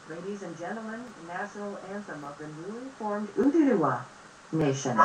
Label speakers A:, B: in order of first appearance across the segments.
A: Ladies and gentlemen, national anthem of the newly formed Oduduwa Nation.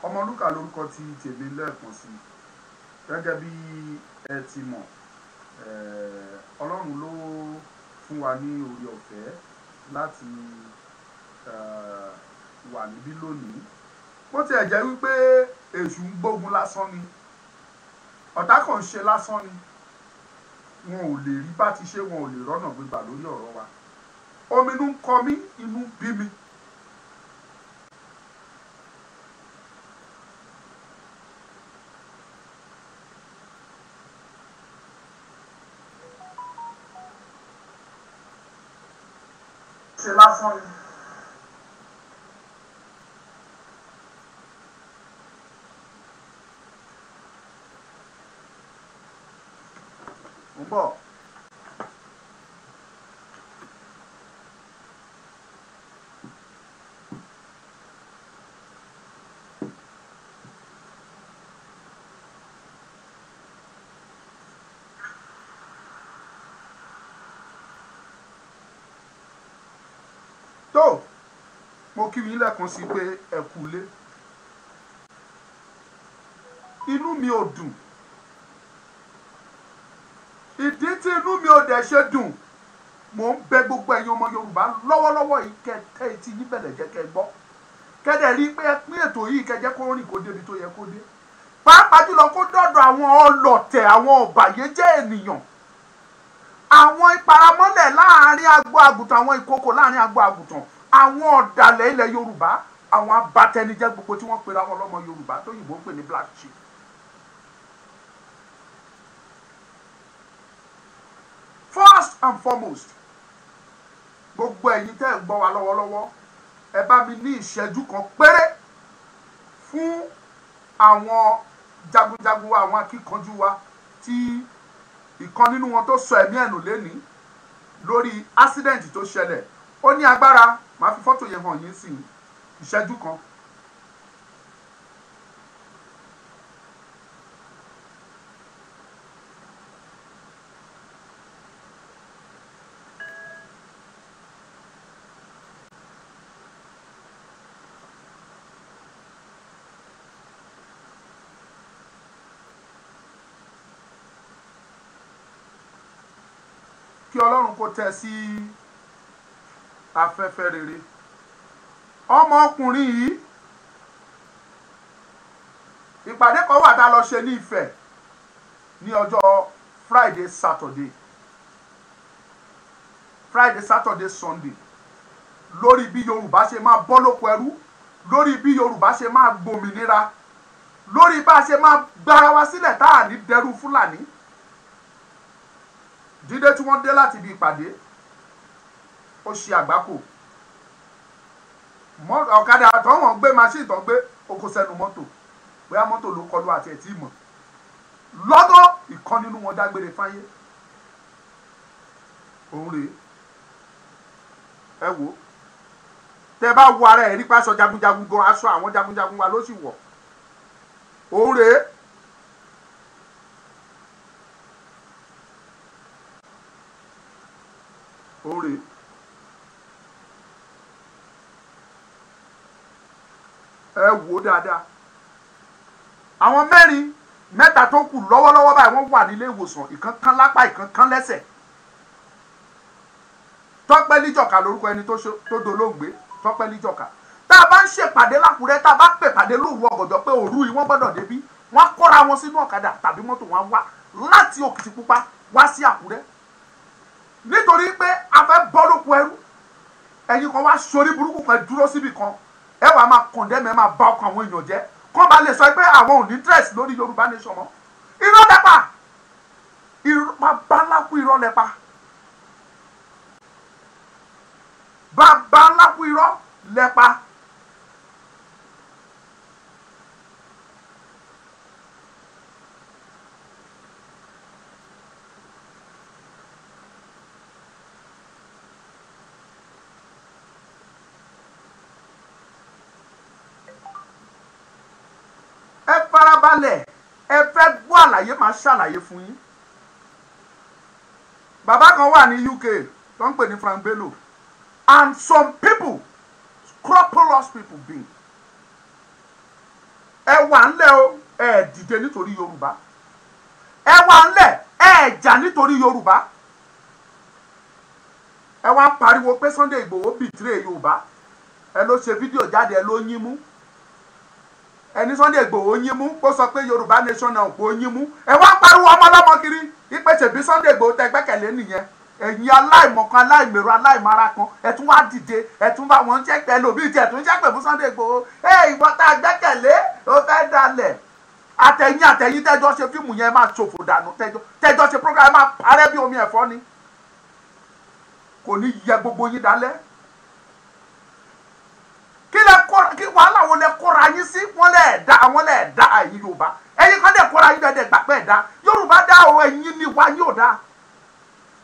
B: Ọmọlúkà lórúkọ ti tèmi lẹ́ẹ̀kan sí gẹ́gẹ́ bí ẹ ti mọ̀, Ọlọ́run ló fún wa ní oore ọ̀fẹ́ láti wà níbí lónìí. Bó tiẹ̀ jẹ́ wípé èṣù ń gbógun lásán ni, ọ̀tá kan ṣe lásán ni, wọn ò lè rí bá ti ṣe, wọn ò lè rọ́nà gbégbà lórí ọ̀rọ̀ wa. Ominú ń kọ mí, inú ń bí mi. Ṣe lásán ni. Mo ń bọ̀. Tó mo kí yín lẹ́ẹ̀kan sí pé ẹ kú ilé. Inú mi ò dùn. Ìdí tí inú mi ò dẹ̀ ṣe dùn, mò ń bẹ gbogbo ẹ̀yin ọmọ Yorùbá lọ́wọ́lọ́wọ́ yìí kẹ́ tẹ́ etí yín bẹ̀lẹ̀ jẹ́ kẹ́ gbọ́, kẹ́dẹ̀ rí pé ẹ pín ètò yìí kẹ́ jẹ́ kó rìn kó débi tó yẹ kó dé, pàápàá jùlọ kó dọ̀dọ̀ àwọn ọlọ̀tẹ̀, àwọn ọ̀bàyéjẹ́ ènìyàn, àwọn ìparamọ́lẹ̀ láàrin agbo àgùntàn, àwọn ìkókò láàrin agbo àgùntàn, àwọn ọ̀dàlẹ̀ ilẹ̀ Yorùbá, àwọn abatẹnijẹ́ gbogbo tí wọ́n pera wọn lọ́mọ Yorùbá tó yìnbó pè ní black sheep. First and foremost, gbogbo ẹ̀yin tẹ́ ẹ̀ gbọ́ wa lọ́wọ́lọ́wọ́, ẹ bá mi ní ìṣẹ́jú kan péré fún àwọn jagunjagun wa, àwọn akíkanjú wa tí ìkan nínú wọn tó sọ ẹ̀mí ẹ̀nù lénìí lórí accident tó ṣẹlẹ̀. Ó ní agbára, màá fi fọ́tò yẹn hàn yín sí ìṣẹ́jú kan. Kí Ọlọ́run kó tẹ́ sí afẹ́fẹ́ rere. Ọmọkùnrin yìí, ìpàdé kan wà tá a lọ ṣe ní Ifẹ̀ ní ọjọ́ Friday Saturday, Friday Saturday Sunday, lórí bí Yorùbá ṣe máa bọ́ lóko ẹrú, lórí bí Yorùbá ṣe máa gbòmìnira, lórí bá a ṣe máa gbára wa sílẹ̀ tá à ní dẹrú Fúlàní. Dídé tí wọ́n dé láti ibi ìpàdé, Ó ṣe àgbákò. Ọ̀kadà tọ́wọ̀n gbé machine tó gbé oko sẹ́nu mọ́tò. Bóyá mọ́tò ló kọlu àti ẹ̀ tí mọ̀. Lọ́gọ́ ìkan nínú wọn dágbére fáyé. Òun rèé. Ẹ wò ó. Tẹ bá wo ara ẹ̀ rí pé aṣọ jagunjagun gan aṣọ àwọn jagunjagun wa ló sì wọ̀. Òun rèé. Òun rèé. Ẹ wò ó dáadáa. Àwọn mẹ́rin mẹ́ta tó kù lọ́wọ́lọ́wọ́ báyìí wọ́n wà nílé ìwòsàn, ìkan kán lápá, ìkan kán lẹ́sẹ̀. Tọ́pẹ́ Líjọ̀ká lórúkọ ẹni tó dolóògbé, Tọ́pẹ́ Líjọ̀ká. Tá a bá ń ṣèpàdé l'Ákúrẹ́, tá a bá pè pàdé lóru ọ̀gànjọ́ pé òru yìí wọ́n gbọ́dọ̀ débí, wọ́n á kóra wọn sínú ọ̀kadà tàbí mọ́tò wọn wá láti Òkìtìpupa wá sí Àkúrẹ́. Nítorí pé a fẹ́ bọ́ lóko ẹrú, ẹ̀yin kan wá sorí burúkú kan dúró síbì kan, ẹ wàá máa kọ̀ndẹ́mù, ẹ máa ba ọkàn àwọn èèyàn jẹ́, kán bá lè sọ pé àwọn ò ní dress lórí Yorùbá Nation mọ́. Irọ́ lẹ́pa, babaláku irọ́ lẹ́pa, babaláku irọ́ lẹ́pa. Ẹ farabalẹ̀, ẹ fẹ́ gbọ́ àlàyé, máa ṣàlàyé fún yín. Bàbá kan wà ní UK tó ń pè ní Frank Bello, and some people, scrupulous people being. Ẹ wà ńlẹ̀ o, ẹ dìde nítorí Yorùbá. Ẹ wà ńlẹ̀, ẹ jà nítorí Yorùbá. Ẹ wá ń pariwo pé Sunday Igboho betray Yorùbá. Ẹ ló ṣe fídíò jáde, ẹ ló yín mú. Ẹni Sunday Igboho yín mú, kó sọ pé Yorùbá Nation náà kò yín mú. Ẹ wá ń pariwo ọmọ ọlọ́mọ kiri ipe ṣèbí Sunday Igboho tẹ gbẹ́kẹ̀lé nìyẹn. Ẹ̀yin aláìmọ̀kan, aláìmèrò, aláìmára kan, ẹ tún wá dìde, ẹ tún bá wọn jẹ́ pẹ̀lú òbí tí ẹ tún jẹ́ pẹ̀lú Sunday Igboho. Ẹ ìwọ tá a gbẹ́kẹ̀lé ó fẹ́ dalẹ̀. Àtẹ̀yìn àtẹ̀yìn tẹ́jọ́ ṣe fíìmù yẹn máa ṣòfò dànù, tẹ́jọ́ ṣe program máa parẹ́ bí omi ẹ̀fọ́ ni. Kò ní yẹ gbogbo yín dalẹ̀. Kí wàhálà wo lẹ kóra yín sí? Wọ́n lẹ̀ dá, wọ́n lẹ̀ dá ẹ̀yin Yorùbá. Ẹ̀yin kan lẹ̀ kóra yín dẹ̀dẹ̀ gbà pẹ́ dá. Yorùbá dá o, ẹ̀yin ni ìwà yín ò dá.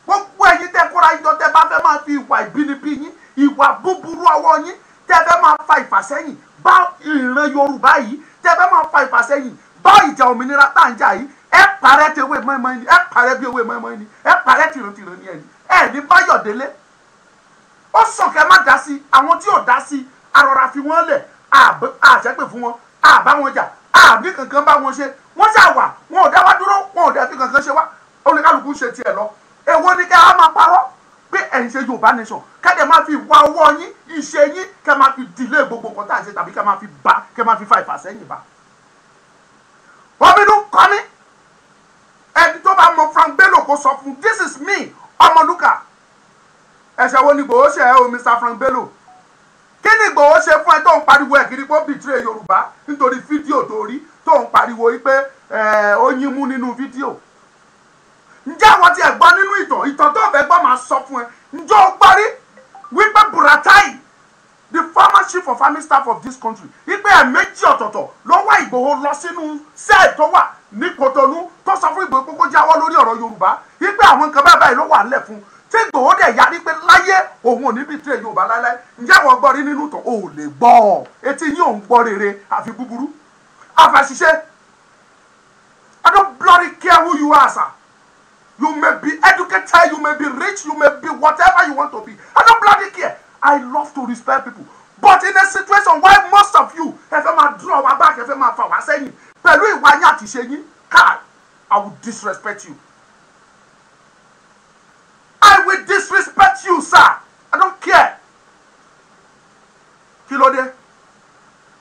B: Gbogbo ẹ̀yin tẹ́ kóra yín jọ, tẹ́ bá fẹ́ máa fi ìwà ìbínibí yín, ìwà búburú ọwọ́ yín, tẹ́ fẹ́ máa fa ìfàsẹ́yìn bá ìran Yorùbá yìí, tẹ́ fẹ́ máa fa ìfàsẹ́yìn bá ìjà òmìnira tá à ń jà yìí, ẹ parẹ́ ti ewé mọ́ínmọ́ín ni, ẹ parẹ́ bí ewé mọ́ínmọ́ín ni, ẹ parẹ́ tìrantìran ni ẹ̀yin. Ẹ ní Báyọ̀délé. Ó sàn kẹ́ má dá sí, àwọn tí ò dá sí, arọra fi wọ́n lẹ̀, àṣẹ́pè fún wọn, àbá wọn jà, àbí kankan bá wọn ṣe, wọ́n ṣà wà, wọn ò dá wá dúró, wọn ò dá fi kankan ṣe wá, oníkálukú ṣe tiẹ̀ lọ. Èwo ni kẹ́ á máa parọ́ pé ẹ̀ ń ṣe Yorùbá Nation, kẹ́dẹ̀ máa fi wá ọwọ́ yín, ìṣe yín, kẹ́ máa fi dìlé gbogbo nǹkan tá à ń ṣe, tàbí kẹ́ máa fi bá, kẹ́ máa fi fa ìfàsẹ́yìn bá. Obìnrin kọ́ mi, ẹni tó bá mọ Frank Bello kó sọ fún, this is me, Ọmọlúkà. Ẹ̀ṣẹ̀ wo ni Ìgbòho ṣe ẹ́ o, Mr. Frank Bello? Kí ni Ìgbòho ṣe fún ẹ tó ń pariwo ẹ̀ kiri pé ó betray Yorùbá nítorí fídíò tó rí tó ń pariwo pé ó yín mú nínú fídíò? Ǹjẹ́ àwọn tí ẹ gbọ́ nínú ìtàn, ìtàn tó fẹ́ gbọ́ máa sọ fún ẹ. Ǹjẹ́ o gbọ́ rí wípé Buratai, the former chief of army staff of this country, wípé ẹ̀ẹ̀mejì ọ̀tọ̀ọ̀tọ̀ ló wá Ìgbòho lọ sínú sẹ́ẹ̀ tó wà ní Kòtónú tó sọ fún Ìgbòho pé kó jáwọ́ lórí ọ̀rọ̀ Yorùbá, wípé àwọn nǹkan báyìí báyìí ló wà ńlẹ̀ fún un, tí Ìgbòho dẹ̀ yarí pé láyé òun ò ní betray Yorùbá láéláé. Ǹjẹ́ àwọn gbọ́ rí nínú ìtàn? O ò lè gbọ́. Etí yín ò ń gbọ́ rere àfi búburú, àfàṣìṣe. I don't bloody care who you are, sir. You may be educated, you may be rich, you may be whatever you want to be. I don't bloody care. I love to respect people. But in a situation where most of you ẹ fẹ́ máa draw wa back, ẹ fẹ́ máa fà wá sẹ́yìn pẹ̀lú ìwà yín àti ìṣe yín, car, I will disrespect you. I will disrespect you, sir. I don't care. Kí ló dé?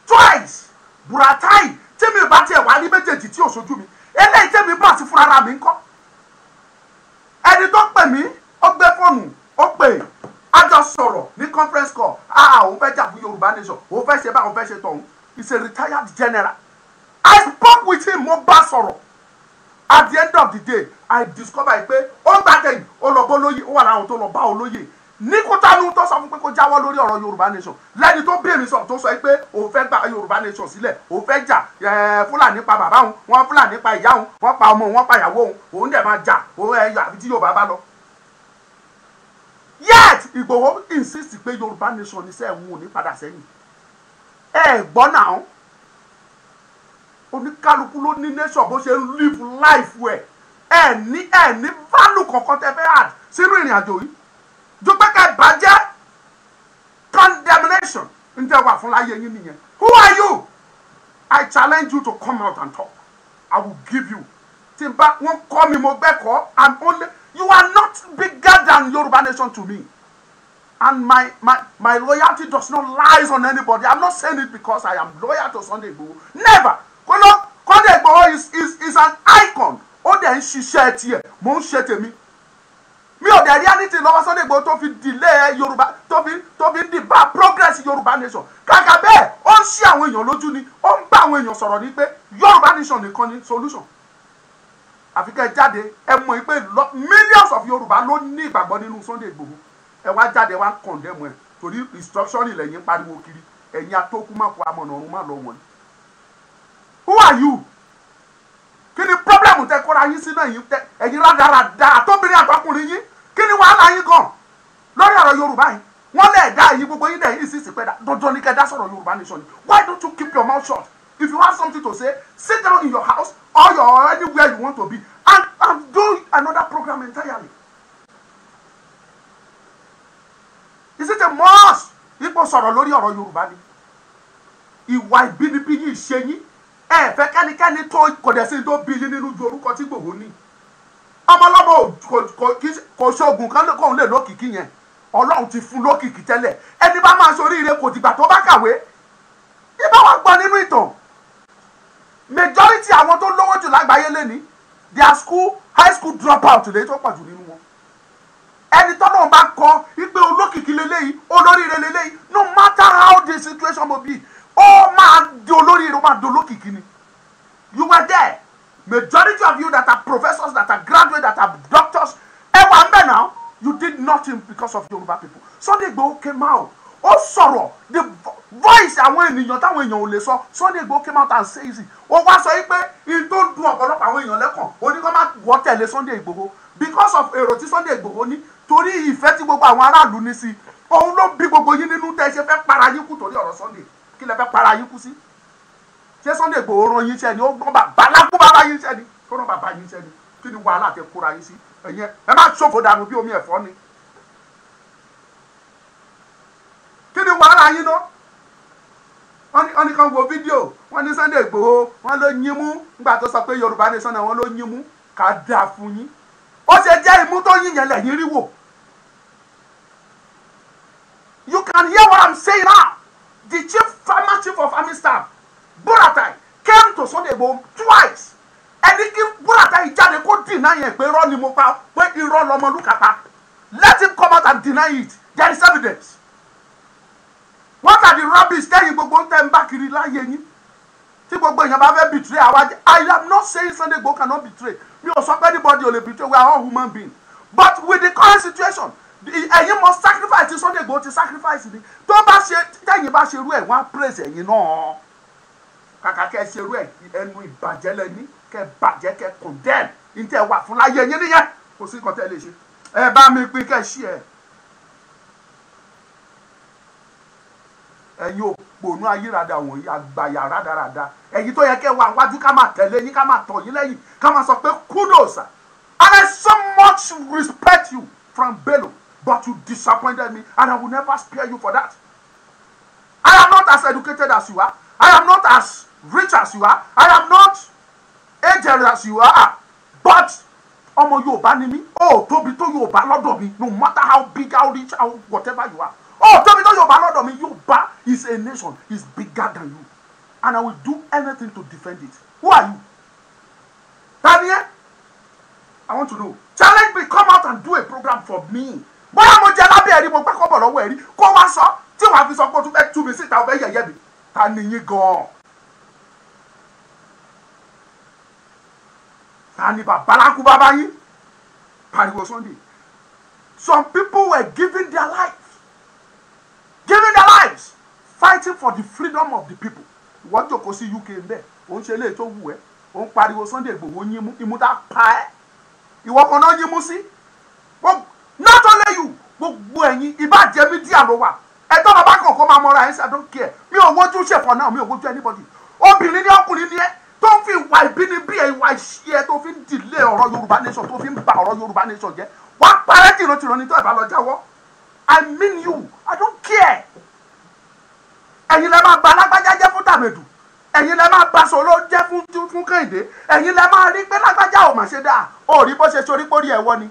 B: Twice, Buratai, tí mi bá tiẹ̀ wá ní méjèèjì tí ò sojú mi, eléyìí tẹ́mi bá ti fúnra ra mi ńkọ́. Ẹni tó pè mí, ó gbé fóònù, ó pè, a jọ sọ̀rọ̀ ní conference call. Ah, òun fẹ́ jà fún Yorùbá Nation, òun fẹ́ ṣe báyìí, òun fẹ́ ṣe tọ̀hún. He's a retired general. I spoke with him, mo bá sọ̀rọ̀. At the end of the day, I discovered pé ó gbà tẹ̀yìn, ó lọ bá olóyè, ó wà láwọn tó lọ bá olóyè. Ní Kútánú tó sọ fún pé kó jáwọ́ lórí ọ̀rọ̀ Yorùbá nation, lẹ́ni tó bèèrè sọ tó sọ pé òun fẹ́ gba Yorùbá nation sílẹ̀, òun fẹ́ jà, Fúlàní pa bàbá òun, wọ́n Fúlàní pa ìyá òun, wọ́n pa ọmọ òun, wọ́n pa ìyàwó òun, òun dẹ̀ máa jà, òun ẹ̀yọ àfi tí Yorùbá bá lọ. Yet Ìgbòho insist pé Yorùbá nation ní sẹ́ẹ̀ ń ní padà sẹ́yìn. Ẹ gbọ́ náà, oníkálukú ló ní nation bó ṣe ń live life ẹ̀. Ẹ ní value kankan tẹ́ fẹ́ add sínú ìrìn àjò yìí. Jùpẹ́kẹ́ bàjẹ́ condemnation ń tẹ́ wà fún láyé yín nìyẹn. Who are you? I challenge you to come out and talk. I will give you. Tí n bá wọ́n kọ́ mi mo gbẹ́kọ̀ọ́. I'm only you are not bigger than Yorùbá nation to me. And my loyalty does not lies on anybody. I'm not saying it because I am loyal to Sunday Igboho. Never. Sunday Igboho is an icon. Ó dẹ̀ ń ṣiṣẹ́ tiẹ̀, mò ń ṣe tèmi. Mi ò dẹ̀ rí anything lọ́wọ́ Sunday Igboho tó fi delay Yorùbá, tó fi dìbà progress Yorùbá nation. Kàkà bẹ́ẹ̀, ó ń ṣí àwọn èèyàn lójú ni, ó ń bá àwọn èèyàn sọ̀rọ̀ ní pé Yorùbá nation nìkan ni solution. Àfi kẹ́ ẹ jáde, ẹ mọ̀ pé millions of Yorùbá ló ní ìgbàgbọ́ nínú Sunday Igboho. Ẹ wá jáde wá condemn ẹ torí instruction ilẹ̀ yín pariwo kiri, ẹ̀yin atókùmákù amọ̀nà ọ̀run má lọ wọ̀nyí. Who are you? Kí ni problem tẹ kóra yín sínú ẹ̀yin rádaràda àtọ́bìnrin àtọkùnrin yín? Kí ni wàhálà yín gan lórí ọ̀rọ̀ Yorùbá yìí? Wọ́n lẹ̀ dá ẹ̀yin gbogbo yín dẹ̀ yín sì pẹ́ dá dandan ní kẹ́ dá sọ̀rọ̀ Yorùbá nation ni. Why don't you keep your mouth shut? If you have something to say, sit down in your house or your anywhere you want to be and do another program entirely. Is it a must? Ipò sọ̀rọ̀ lórí ọ̀rọ̀ Yorùbá ni. Ìwà ìbínibí yìí ṣe yín. Ẹ fẹ́ kẹ́nikẹ́ni tó kò dẹ̀ sí tó bí yín nínú ju orúkọ tí Ìgbòho ní. Ọmọlọ́mọ kò ṣoògùn kan kóun lè lókìkí yẹn. Ọlọ́run ti fún lókìkí tẹ́lẹ̀. Ẹni bá máa ṣoríire kò dìgbà tó bá kàwé. Ibà wá gbọ́ nínú ìtàn. Majority àwọn tó lówó jù lágbàáyé lẹ́ni, their school high school dropout lè tó pọ̀ jù nínú wọn. Ẹni tọ́lọ́run bá kọ wípé olókìkí leléyìí, olóríire leléyìí, no matter how the situation may be, ó máa di olóríire, ó máa di olókìkí ni. You were there. Majority of you that are professors, that are graduates, that are doctors, ẹ wà ń bẹ̀ now, you did nothing because of Yoruba people. Sunday Igboho came out. Ó sọ̀rọ̀, the voice àwọn ènìyàn táwọn èèyàn ò lè sọ. Sunday Igboho came out and say it. Ó wá sọ wípé in tó ń dun ọ̀pọ̀lọpọ̀ àwọn èèyàn lẹ́kàn, ó ní kó má wọ́ tẹ̀lé Sunday Igboho because of èrò tí Sunday Igboho ní, torí ìfẹ́ tí gbogbo àwọn aráàlú ní sí, òun ló bí gbogbo yín nínú tẹ́ ṣe fẹ́ para yín kú torí ọ̀rọ̀ Sunday. Kí lẹ fẹ́ para yín kú sí? Ṣé Sunday Igboho rán yín iṣẹ́ ni? Ó gbọ́n bàbá lákú bàbá yín iṣẹ́ ni? Tó rán bàbá yín iṣẹ́ ni? Kí ni wàhálà tẹ kóra yín sí? Ẹ̀yin ẹ má ṣòfò dànù bí omi ẹ̀fọ́ ni. Kí ni wàhálà yín náà? Wọ́n ní kan wo fídíò, wọ́n ní Sunday Igboho, wọ́n ló yín mú nígbà tó sọ pé Yorùbá nation náà wọ́n ló yín mú. Ká dáa fún yín. Ó ṣe jẹ́ imú tó yín yẹn lẹ́yìn rí wò. You can hear what I'm saying now. The chief former chief of army staff, Buratai, came to Sunday Igboho twice. Ẹni kí Buratai jáde kó deny yẹn pé irọ́ ni mo pa, pé irọ́ lọmọlúkà pa. Let him come out and deny it. There is evidence. What are the rubbish tẹ́yìn gbogbo ń tẹ́ ń bá kiri láyé yín? Tí gbogbo èèyàn bá fẹ́ betray àwa jẹ́. I am not saying Sunday Igboho cannot betray. Mi ò sọ pé anybody ò lè betray. We are all human beings. But with the current situation, ẹ̀yin must sacrifice tí Sunday Igboho ti sacrifice ni. Tó bá ṣe tẹ́yìn bá ṣe irú ẹ̀, wọ́n á praise ẹ̀yin náà. Kàkà kẹ́ ẹ ṣe irú ẹ̀, ẹnu ìbàjẹ́ lẹ́ni, kẹ́ bàjẹ́, kẹ́ condemn. Ní tẹ́ wà fún láyé yín nìyẹn. Kò sí nǹkan tẹ́ lè ṣe. Ẹ bá mi pín kẹ́ ṣí ẹ. Ẹ̀yin òpònú ayírada wọ̀nyí, àgbàyà rádaràda. Ẹ̀yin tó yẹ kẹ́ wà wájú ká máa tẹ̀lé yín, ká máa tọ̀ yín lẹ́yìn, ká máa sọ pé kudos. And I so much respect you, Frank Bello, but you disappointed me and I will never spare you for that. I am not as educated as you are. I am not as rich as you are. I am not aged as you are. But ọmọ Yorùbá ni mí. Ó tóbi tó Yorùbá lọ́dọ̀ mi. No matter how big, how rich, how whatever you are. Ó tóbi tó Yorùbá lọ́dọ̀ mi. Yorùbá is a nation, is bigger than you. And I will do anything to defend it. Who are you? Daniel? I want to know. Challenge me, come out and do a program for me. Bóyá mo jẹ lábẹ́ ẹ̀rí, mo gbá kọ́bọ̀ lọ́wọ́ ẹ̀rí. Kó wá sọ, tí wàá fi sọ pé o tún fẹ́ tú mi síta, o fẹ́ yẹ̀yẹ́ mi. Ta ni yín gan-an? Ta ni bàbá lákú bàbá yín? Pariwo Sunday. Some people were giving their lives, giving their lives, fighting for the freedom of the people. Ìwọ jókòó sí UK ń bẹ̀, ò ń ṣe eléyìí tó wù ẹ́, ò ń pariwo Sunday Igboho yín mú, imú tá pa ẹ́. Ìwọ kan náà yín mú sí. Not only you, gbogbo ẹ̀yin, ìbàjẹ́ media ló wà. Ẹ̀tọ́ bàbá kan kó máa mọ́ra ẹ̀ ṣe, I don't care. Mi ò wojú ṣèfọ̀ náà, mi ò wojú anybody. Obìnrin ní ọkùnrin ní ẹ tó ń fi ìwà ìbínibí ẹ, ìwà ìṣe ẹ tó fi ń dìlé ọ̀rọ̀ Yorùbá nation, tó fi ń ba ọ̀rọ̀ Yorùbá nation jẹ́. Wàá parẹ́ tìrantìran ní tó ẹ̀ bá lọ jáwọ́. I mean you, I don't care. Ẹ̀yin lẹ máa ba alágbájá jẹ́ fún Tàmẹ̀dù. Ẹ̀yin lẹ máa ba Sọlọ jẹ́ fún Kẹ́hìndé. Ẹ̀yin lẹ máa rí pé lágbájá ò mà ṣe dáa. Ó rí bó ṣe sorí pórí ẹ̀wọ́ ni.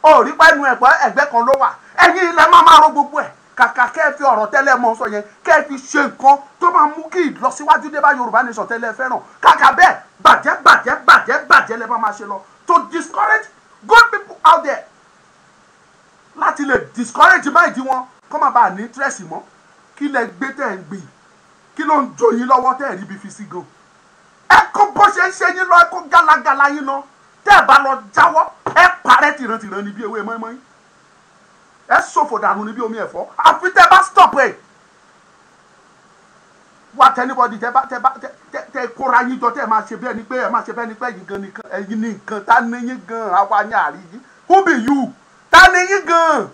B: Ó rí pé ẹnu ẹ̀gbọ́n ẹ̀gbẹ́ kan ló wà. Ẹ̀yin lẹ máa máa ro gbogbo ẹ̀. Kàkà kẹ́ ẹ fi ọ̀rọ̀ tẹ́lẹ̀ mọ́ sọ yẹn, kẹ́ ẹ fi ṣe nǹkan tó máa mú kí ìlọsíwájú dé bá Yorùbá nation tẹ́lẹ̀ fẹ́ràn. Kàkà bẹ́ẹ̀ bàjẹ́ bàjẹ́ bàjẹ́ bàjẹ́ lẹ máa máa ṣe lọ. To discourage good people out there. Láti lè discourage mind wọn kó má bàa ní interest mọ́. Kí lẹ gbé tẹ̀ ń gbìn? Kí ló ń jó yín lọ́wọ́ tẹ́ ẹ̀ ríbi fi sí gan? Ẹ kó bó ṣe ń ṣe yín lọ, ẹ kó gálagàla yín lọ. Tẹ́ ẹ bá lọ jáwọ́, ẹ parẹ́ tìrantìran ní bí ewé mọ́ínmọ́ín. Ẹ ṣòfò dànù ní bí omi ẹ̀fọ́. Àfi tẹ́ bá stop ẹ̀. Wà tẹ́nibọ́dì tẹ́ bá tẹ́ bá tẹ́ kóra yín jọ, tẹ́ ẹ máa ṣe bẹ́ẹ̀ ni pé ẹ máa ṣe bẹ́ẹ̀ ni pé ẹ̀yin gan nìkan, ẹ̀yin ní nǹkan tá ní yín gan, àwa ní àrí yín. Who be you? Tá ní yín gan?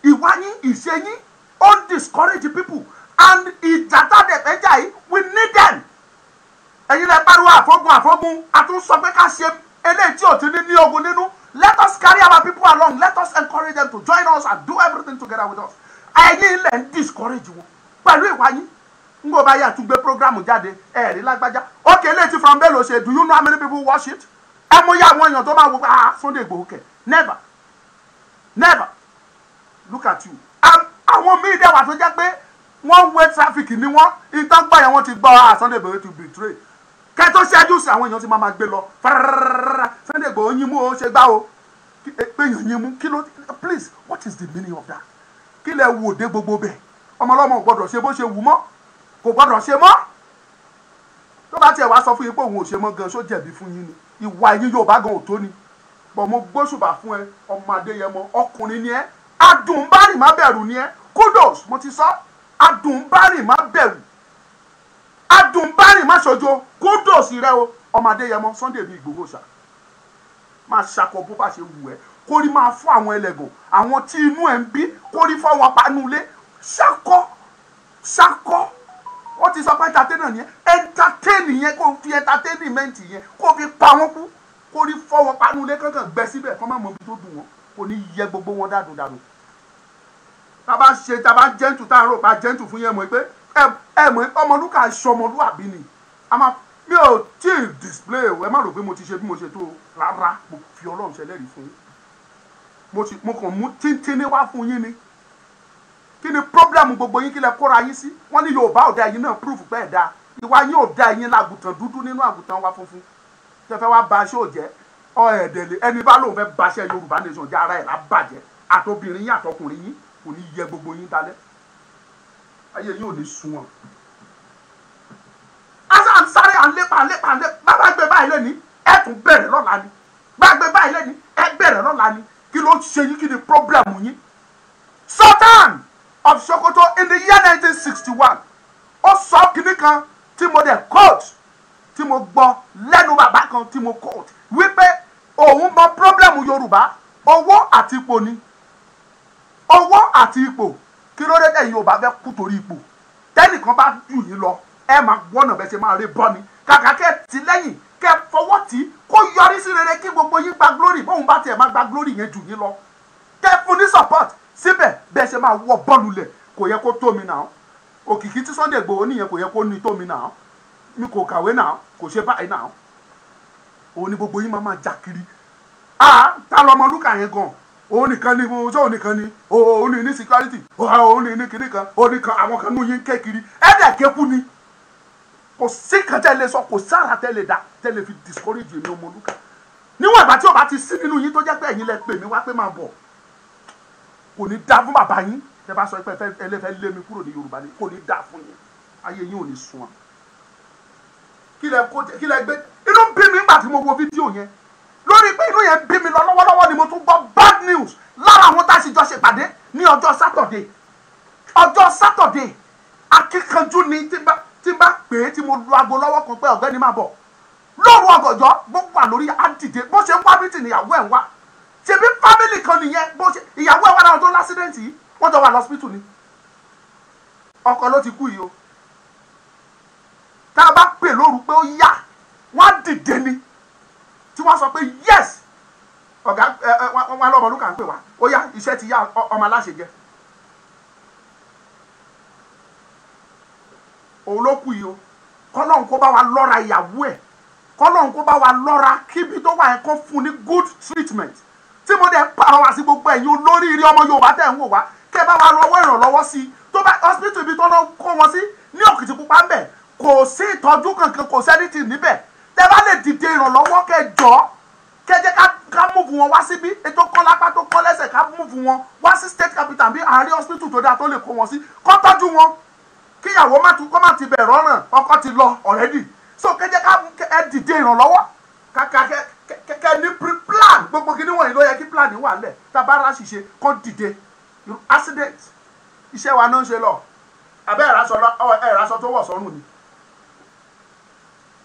B: Ìwà yín, ìṣe yín, ó ń discourage people. And ìjà tá a dẹ̀ fẹ́ jà yìí, we need them. Ẹ̀yin lẹ pariwo àfọ́gun àfọ́gun, a tún sọ pé ká ṣe eléyìí tí ò ti ní ogun nínú. Let us carry our people along. Let us encourage them to join us and do everything together with us. Ẹ̀yin lẹ ń discourage wọn pẹ̀lú ìwà yín. N kò bá yà tún gbé program jáde, ẹ̀rí lágbájá. Okay, eléyìí tí From Bello ṣe, do you know how many people watch it? Ẹ mú yá àwọn èèyàn tó máa wò pé ah Sunday Igboho kẹ̀. Never. Never. Look at you. Àwọn míì dẹ̀ wà tó jẹ́ pé wọ́n wé traffic ni wọ́n, ìtàn gbà yẹn wọ́n ti gbọ́ ah Sunday Igboho ti betray. Kẹ́ tó ṣẹ́jú sí àwọn èèyàn ti máa ma gbé lọ. Fárárárá Sunday Igboho yín mú o ṣe gbá o. Pé èèyàn yín mú kí ló, please, what is the meaning of that? Kí lẹ wò dé gbogbo bẹ̀? Ọmọlọ́mọ ò gbọ́dọ̀ ṣe bó ṣe wù mọ́. Kò gbọ́dọ̀ ṣe mọ́. Tó bá tiẹ̀ wá sọ fún yín pé òun ò ṣe mọ́ gan, ṣó jẹ̀bi fún yín ni? Ìwà yín yóò bá gan ò tó ni. Bọ̀ mo gbóṣùbà fún ẹ, ọmọ Adéyẹmọ, ọkùnrin ni ẹ. Adùnbárìn má bẹ̀rù ni ẹ. Kudos, mo ti sọ. Adùnbárìn má bẹ̀rù. Adùnbárìn má ṣojo. Kudos rẹ o, ọmọ Adéyẹmọ, Sunday bí Ìgbòho ṣá. Máa ṣakọ bó bá ṣe wù ẹ́. Kórí máa fún àwọn ẹlẹ́gàn, àwọn tí inú ẹ̀ ń bí, kórí fọ́ wọn panulé. Ṣakọ, ṣakọ. Ó ti sọ pé entertainer ni ẹ. Entertain yẹn, kó fi entertainment yẹn, kó fi pa wọ́n kú. Kórí fọ́ wọn panulé kankan gbẹ síbẹ̀, kó má mọ ibi tó dùn wọ́n. Kò ní yẹ gbogbo wọn dànù dànù. Tá bá ṣe, tá bá gentle, tá rò pa gentle fún yẹn mọ̀ pé ẹ mọ̀ ọmọlúkà ṣọmọlúàbí ni. A máa mi ò tí ì display o, ẹ má rò pé mo ti ṣe bí mo ṣe tó rárá, mo fi Ọlọ́run ṣẹlẹ́rìí fún yín. Mo kàn mú tíntínní wá fún yín ni. Kí ni problem gbogbo yín, kí lẹ kóra yín sí? Wọ́n ní Yorùbá ò dá, ẹ̀yin náà proof pé ẹ̀ dá. Ìwà yín ò dá, ẹ̀yin làgùtàn dúdú nínú àgùntàn wa funfun. Tẹ fẹ́ wá ba aṣọ jẹ́, ọ ẹ̀dẹ̀lẹ̀ ẹni bá lóun fẹ́ baṣẹ́ Yorùbá nation jẹ́, ara ẹ̀ lá bàjẹ́. Àtobìnrin yín àtọkùnrin yín kò ní yẹ gbogbo yín dalẹ̀. Ayé yín ò ní sunwọ̀n. Asa ń sáré à ń lépa à ń lépa à ń lépa. Bá gbé báyìí lẹ́ni, ẹ tún bẹ̀rẹ̀ lọ́la ni. Bá gbé báyìí lẹ́ni, ẹ bẹ̀rẹ̀ lọ́la ni. Kí ló ṣe yín, kí ni problem yín? Sultan of Sokoto in the year 1961, ó sọ kinní kan tí mo dẹ̀ quote, tí mo gbọ́ lẹ́nu bàbá kan tí mo quote, wípé òun mọ problem Yorùbá, owó àti ipò ni. Owó àti ipò. Kí ló dé tẹ̀yin Yorùbá fẹ́ kú torí ipò? Tẹ́nìkan bá jù yín lọ, ẹ máa gbọ́nà bẹ́ẹ̀ ṣe máa rí bọ́ ni. Kàkà kẹ́ ti lẹ́yìn, kẹ́ fọwọ́ tì í, kó yọrí sí rere kí gbogbo yín gba glory, bóun bá tiẹ̀ máa gba glory yẹn jù yín lọ. Kẹ́ fún ní support síbẹ̀ bẹ́ẹ̀ ṣe máa wọ bọ́ọ̀lù lẹ̀, kò yẹ kó tó mi náà. Òkìkí tí Sunday Igboho nìyẹn kò yẹ kó ní tó mi náà. Mi kò kàwé náà, kò ṣe báyìí náà. Òun ni gbogbo yín máa máa jà kiri. Ah, ta lọmọ Lúkà yẹn gan? Òun nìkan ni, ṣé òun nìkan ni? Òun ní ní security, òun ní ní kinní kan, òun nìkan àwọn kan nú yín ké kiri. Ẹ̀dẹ̀ kéku ni. Kò sí kan tẹ́ lè sọ, kò sára tẹ́ lè dá, tẹ́ lè fi discourage èmi ọmọ Lúkà. Níwọ̀n ìgbà tí ó bá ti sí nínú yín tó jẹ́ pé ẹ̀yin lẹ pè mí wá pé máa bọ̀. Kò ní dá fún bàbá yín. Tẹ́ bá sọ pé ẹ lè fẹ́ lé mi kúrò ní Yorùbá ni, kò ní dá fún yín. Ayé yín ò ní sunwọ̀n. Kí lẹ kó, kí lẹ gbé? Inú bí mi nígbà tí mo wo fídíò yẹn. Lórí pé inú yẹn bí mi lọ lọ́wọ́lọ́wọ́ ni mo tún gbọ́ bad news lára àwọn tá a sì jọ ṣèpàdé ní ọjọ́ Saturday. Ọjọ́ Saturday akíkanjú ni tí bá pè é tí mo lu aago lọ́wọ́ kan pé ọ̀gbẹ́ni máa bọ̀ lóru ọ̀gànjọ́, bó wà lórí àdìde bó ṣe ń wá mítì níyàwó ẹ̀ ń wá. Ṣebí fámìlì kan nìyẹn, bó ṣe ìyàwó ẹ̀ wá láwọn tó lásídẹ̀ǹtì yìí, wọ́n jọ wà lọ́sípítù ni. Ọkọ ló ti kú yìí o. Tá a bá pè lóru pé ó yá, wọ́n á dìde ni tí wọ́n sọ pé yes ọ̀gá ẹ wọn lọ́mọ ló kà ń pè wá, ó yá iṣẹ́ ti yá ọmọ aláṣẹ jẹ. Òun ló kú yìí o. Kọ́lọ́hún kó bá wa lọ́ra ìyàwó ẹ̀, kọ́lọ́hún kó bá wa lọ́ra kíbi tó wà yẹn kó fún ní good treatment. Tí mo dẹ̀ pàrọwà sí gbogbo ẹ̀yin olóríire ọmọ Yorùbá tẹ̀ ń wò wá, kẹ́ bá wa lọ́wọ́ ìrànlọ́wọ́ sí i. Tó bá hospital ibi tó lọ kó wọn sí ní Òkìtìpupa ń bẹ̀, kò sí ìtọ́jú kankan, kò sẹ́nìtì níbẹ̀. Tẹ́ bá lè dìde ìrànlọ́wọ́ kẹ́ jọ, kẹ́ jẹ́ ká múfù wọn wá síbí, ètò kọ́ lápá tó kọ́ lẹ́sẹ̀, ká múfù wọn wá sí state capital bí àárín hospital tó dáa tó lè kó wọn sí, kó tọ́jú wọn, kíyàwó má tún kó má ti bẹ̀rẹ̀ ọ̀ràn, ọkọ ti lọ already. So kẹ́ jẹ́ ká ẹ dìde ìrànlọ́wọ́ kàkà kẹ́ ní plan. Gbogbo kí níwọ̀nyí ló yẹ kí plan wà lẹ̀. Tá a bá rà ṣìṣe kó dìde. Accident iṣẹ́ wa náà ń ṣe lọ, àbẹ́ ẹ̀rásọ tó wọ̀ sọ́rùn ni.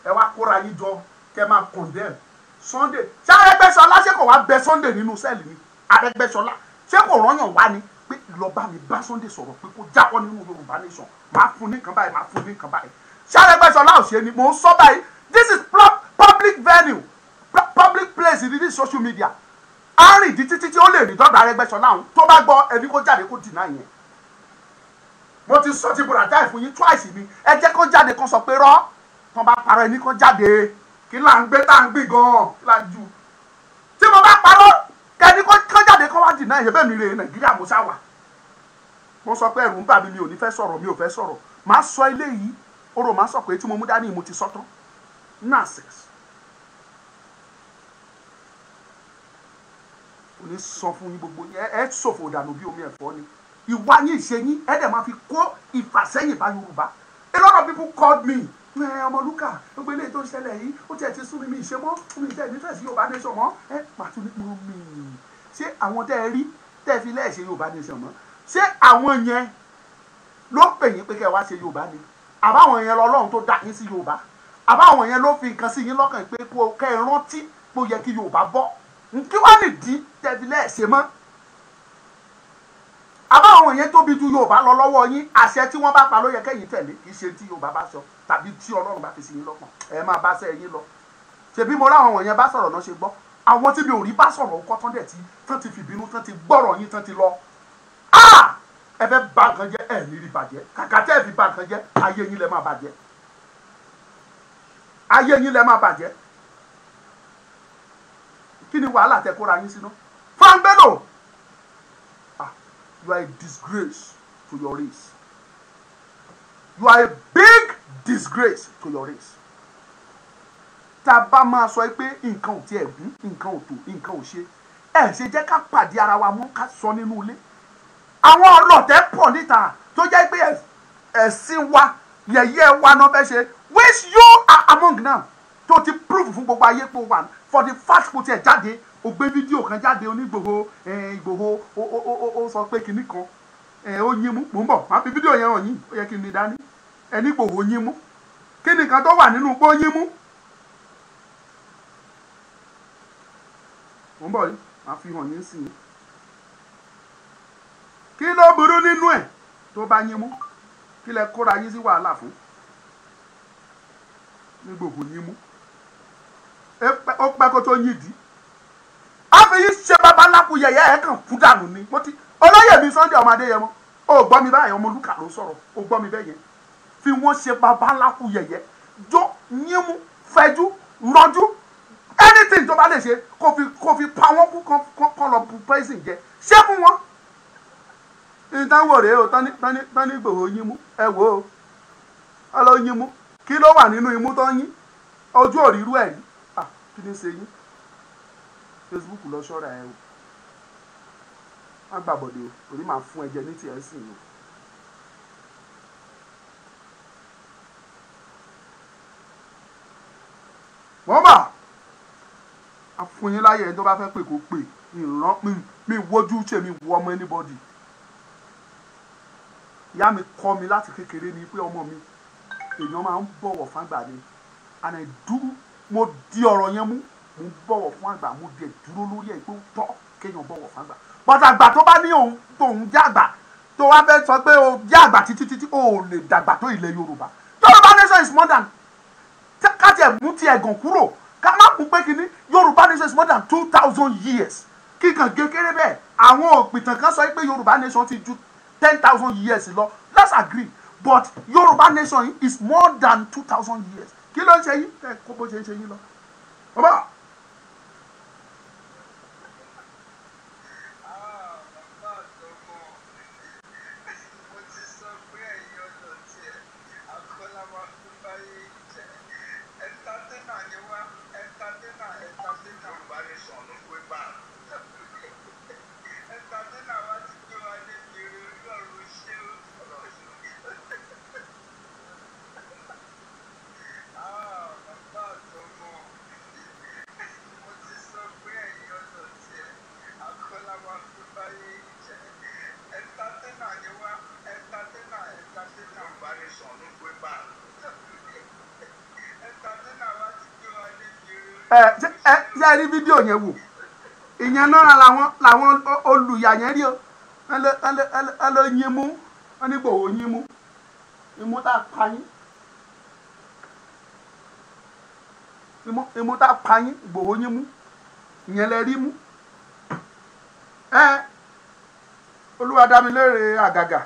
B: Ẹ wá kóra yín jọ kẹ́ máa condemn Sunday. Ṣé Arẹ́gbẹ́ṣọlá ṣé kò wá bẹ Sunday nínú sẹ́ẹ̀lì ni? Arẹ́gbẹ́ṣọlá ṣé kò rọ́yàn wá ni pé lọ bá mi bá Sunday sọ̀rọ̀ pé kó jáwọ́ nínú Yorùbá nation, máa fún ní nǹkan báyìí, máa fún ní nǹkan báyìí. Ṣé Arẹ́gbẹ́ṣọlá ò ṣe ni? Mò ń sọ báyìí, this is public venue, public place in this social media. Á rìn di títí tí ó lè rìn dọ́gba Arẹ́gbẹ́ṣọlá òun tó bá gbọ́ ẹni kó jáde kó deny yẹn. Mo ti sọ ti bùràdá ìfún yín twice ni, ẹ jẹ́ kó jáde kó sọ pé rọ́ tán bá parọ́ ẹni kó jáde. Kí là ń gbé tá à ń gbìn gan-an, kí là ń ju. Tí mo bá parọ́ kẹ́ni kó jáde kó wá deny yẹn, bẹ́ẹ̀ mi rè Nàìjíríà mo ṣá wà. Mo sọ pé ẹ̀rù ń bà mí, mi ò ní fẹ́ sọ̀rọ̀, mi ò fẹ́ sọ̀rọ̀. Màá sọ eléyìí, orò màá sọ pé tí mo mú dání mo ti sọ tán. Nonsense. Kò ní sọ fún yín gbogbo ẹ ṣòfò dànù bí omi ẹ̀fọ́ ni. Ìwà yín ìṣe yín ẹ dẹ̀ máa fi kó ìfàsẹ́yìn bá Yorùbá. A lot of people called me. Ọmọlúkà gbogbo eléyìí tó ń ṣẹlẹ̀ yìí ó tiẹ̀ ti sún mi, mi ìṣe mọ́, mi ìṣe ìnífẹ̀ẹ́ sí Yorùbá nation mọ́. Ẹ pàtó ní mọ́ mi. Ṣé àwọn tẹ́ ẹ rí tẹ́ ẹ fi lẹ́ẹ̀ ṣe Yorùbá nation mọ́? Ṣé àwọn yẹn ló pè yín pé kẹ́ ẹ wá ṣe Yorùbá ni? Àbáwọn yẹn lọ́lọ́run tó dá yín sí Yorùbá? Àbáwọn yẹn ló fi nǹkan sí yín lọ́kàn pé kó kẹ́ ẹ rántí pé ó yẹ kí Yorùbá bọ́? Kí wá nìdí tẹ́ ẹ fi lẹ́ẹ̀ ṣe mọ́? Àbáwọn yẹn tóbi ju Yorùbá lọ lọ́wọ́ yín, àṣẹ tí wọ́n bá pa ló yẹ kẹ́yìn tẹ̀lé, kì í ṣe tí Yorùbá bá sọ tàbí tí Ọlọ́run bá fi sí yín lọ́kàn. Ẹ máa bá ṣe yín lọ. Ṣebí mo ráwọn wọ̀nyẹn bá sọ̀rọ̀ náà ṣe gbọ́. Àwọn tí mi ò rí bá sọ̀rọ̀ ọkọ tán dẹ̀ tí tán ti fìbínú tán ti gbọ́rọ̀ yín tán ti lọ. Ẹ fẹ́ bà nǹkan jẹ́, ẹ ní rí bàjẹ́. Kàkà tẹ́ ẹ fi bà nǹkan jẹ́, ayé yín lẹ máa bàjẹ́. Ayé yín lẹ máa bàjẹ́. Kí ni wàhálà tẹ kóra yín sínú? Fáńgbélò! You are a disgrace to your race. You are a big disgrace to your race. Tá a bá máa sọ pé nǹkan ò tiẹ̀ gún, nǹkan ò tó, nǹkan ò ṣe, ẹ ṣe jẹ́ ká pàdé ara wa mú ká sọ nínú ilé. Àwọn ọlọ́tẹ̀ pọ̀ níta tó jẹ́ pé ẹ̀sìn wa yẹ̀yẹ́ wa náà fẹ́ ṣe, which you are among now, tó ti prove fún gbogbo ayé pé wà for the fact kò tiẹ̀ jáde. Ó gbé fídíò kan jáde onígbòho, Ìgbòho ó sọ pé kinní kan ó yín mú. Mò ń bọ̀, màá fi fídíò yẹn hàn yín, ó yẹ kí n ní dání. Ẹni Ìgbòho yín mú, kí ni nǹkan tó wà nínú pé ó yín mú? Mò ń bọ̀ yìí, màá fi hàn yín sí i. Kí ló burú nínú ẹ̀ tó bá yín mú? Kí lẹ kóra yín sí wàhálà fún? Ní Ìgbòho yín mú, ó pẹ́ kó tó yín dì í. Àfẹ́yí ṣe babaláku yẹ̀yẹ́ ẹ̀ kàn kú dànù ni. Mo ti olóyè mi Sunday ọmọ Adéyẹmọ, ó gbọ́ mi báyìí, Ọmọlúkà ló sọ̀rọ̀, ó gbọ́ mi bẹ́ẹ̀ yẹn. Fi wọ́n ṣe babaláku yẹ̀yẹ́, jó yínmú fẹjú rọjú, anything tó bá lè ṣe kó fi pa wọ́n kú kán lọ bu poison jẹ, ṣé fún wọn. Ìtàn wò rèé o, tán ní Ìgbòho yínmú, ẹ wò ó, ọlọ́ yínmú, kí ló wà nínú imú tó yín? Ojú òrírú ẹ̀ rí, kí ni ṣe yín? Facebook lọ ṣọ́ra ẹ o, má gbàbọ̀dé o, torí màá fún ẹ jẹ ní tiẹ̀ sìn o. Wọ́n bà A fún yín láyè, ẹni tó bá fẹ́ pè kó pè. Ìran mi wojú ṣe mi wo ọmọ anybody. Ìyá mi kọ́ mi láti kékeré ni pé ọmọ mi, èèyàn máa ń bọ̀wọ̀ fún àgbà ni, and I do. Mo di ọ̀rọ̀ yẹn mú, mo ń bọ̀wọ̀ fún àgbà, mo dẹ̀ dúró lórí ẹ̀ pé ó tọ́ kéèyàn bọ̀wọ̀ fún àgbà. But àgbà tó bá ní òun tóun jẹ́ àgbà, tó wá fẹ́ sọ pé o jẹ́ àgbà títí títí, o ò lè dàgbà tó ilẹ̀ Yorùbá. Yorùbá nation is more than, ká tiẹ̀ mú ti ẹ̀gàn kúrò, ká má mú pé kínní, Yorùbá nation is more than 2,000 years. Kíkan kékeré bẹ́ẹ̀, àwọn òpìtàn kan sọ pé Yorùbá nation ti ju 10,000 years lọ. Let's agree, but Yorùbá nation is more than 2,000 years. Kí ló ń ṣe yín? Ẹ kó bó ṣe ń ṣe yín lọ. Bàbá.
C: Ah, bàbá àtọmọ, mo ti sọ pé ẹ̀yin ọlọ́tẹ̀ akọ́lá máa fi báyé jẹ́. Entertainer ni wá, entertainer, entertainer.
D: Yorùbá nation ló gbé bá.
C: Entertainer wa ti gbé wa débi eré. Ọlọ́run ṣé o.
D: Ọlọ́run ṣe.
C: Ah, bàbá àtọmọ, mo ti sọ pé ẹ̀yin ọlọ́tẹ̀ akọ́lá máa fi báyé jẹ́. Entertainer ni wá, entertainer, entertainer.
D: Yorùbá nation ló gbé bá.
C: Entertainer wa ti gbé wa débi eré.
B: Ẹ ṣe ẹ ṣe ẹ rí fídíò yẹn wò? Ìyẹn náà làwọn olùyà yẹn rí o. Ẹ lọ yín mú, wọn ní Ìgbòho yín mú, imú tá a pa yín, imú tá a pa yín. Ìgbòho yín mú, ìyẹn lẹ rí mú. Ẹ Olúwa dá mi léèrè àgàgà,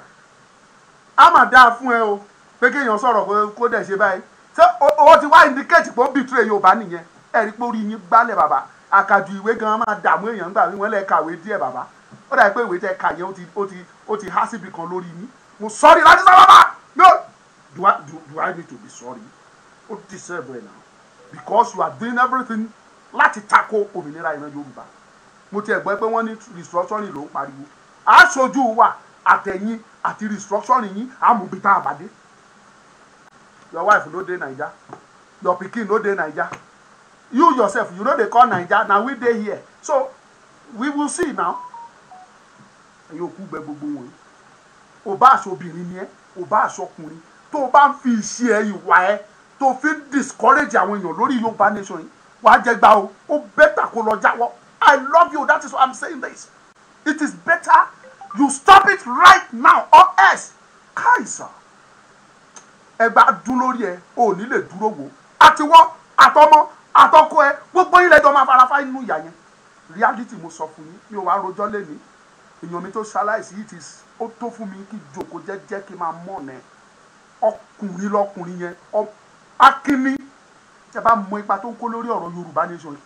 B: á mà dáa fún ẹ o, pé kéèyàn sọ̀rọ̀ kó dẹ̀ ṣe báyìí. Ṣé owó ti wá indicate pé ó betray Yorùbá nìyẹn? Ẹ rí pé orí yín gbálẹ̀. Bàbá, àkàjù ìwé gan máa dààmú èèyàn gbà wí wọ́n lẹ kàwé díẹ̀. Bàbá, ó dàbí pé ìwé tẹ kà yẹn, ó ti há síbi kan lórí yín. Mo sorry láti sọ, bàbá. No, do I need to be sorry? Ó deserve it now because you are doing everything láti tako òmìnira ìran Yorùbá. Mo tiẹ̀ gbọ́ pé wọ́n ní restructuring ló ń pariwo. Aṣojú wa àtẹ̀yìn àti restructuring yín àmúbi tá a bá dé. Your wife no dey Naija, your pikin no dey Naija, you yourself, you no dey call Naija. Na we dey here, so we will see now. Ẹ̀yin òkú gbẹ gbogbo wọn, ò bá aṣọ obìnrin ni ẹ, ò bá aṣọ ọkùnrin, tó o bá ń fi ìṣe ẹ, ìwà ẹ, tó fi ń discourage àwọn èèyàn lórí Yorùbá nation yìí, wàá jẹ gbà o. Ó better kó lọ jáwọ́. I love you, that is why I'm saying this. It is better you stop it right now or else káìsà ẹgbàá dún lórí ẹ, ò ní lè dúró wò. Àtiwọ́ àtọmọ àtọkọ ẹ, gbogbo yín lẹ́jọ́ máa farafa inú ìyá yẹn. Reality mo sọ fún yín, mi ò wá rojọ́ lẹ́ni. Èèyàn mi tó ṣaláìsí yìí ti ó tó fún mi kí jòkó jẹ́jẹ́ kí n máa mọ̀ ọ́nà ọkùnrin lọkùnrin yẹn. Akínní, tẹ bá mọ ipa tó ń kó lórí ọ̀rọ̀ Yorùbá nation yìí,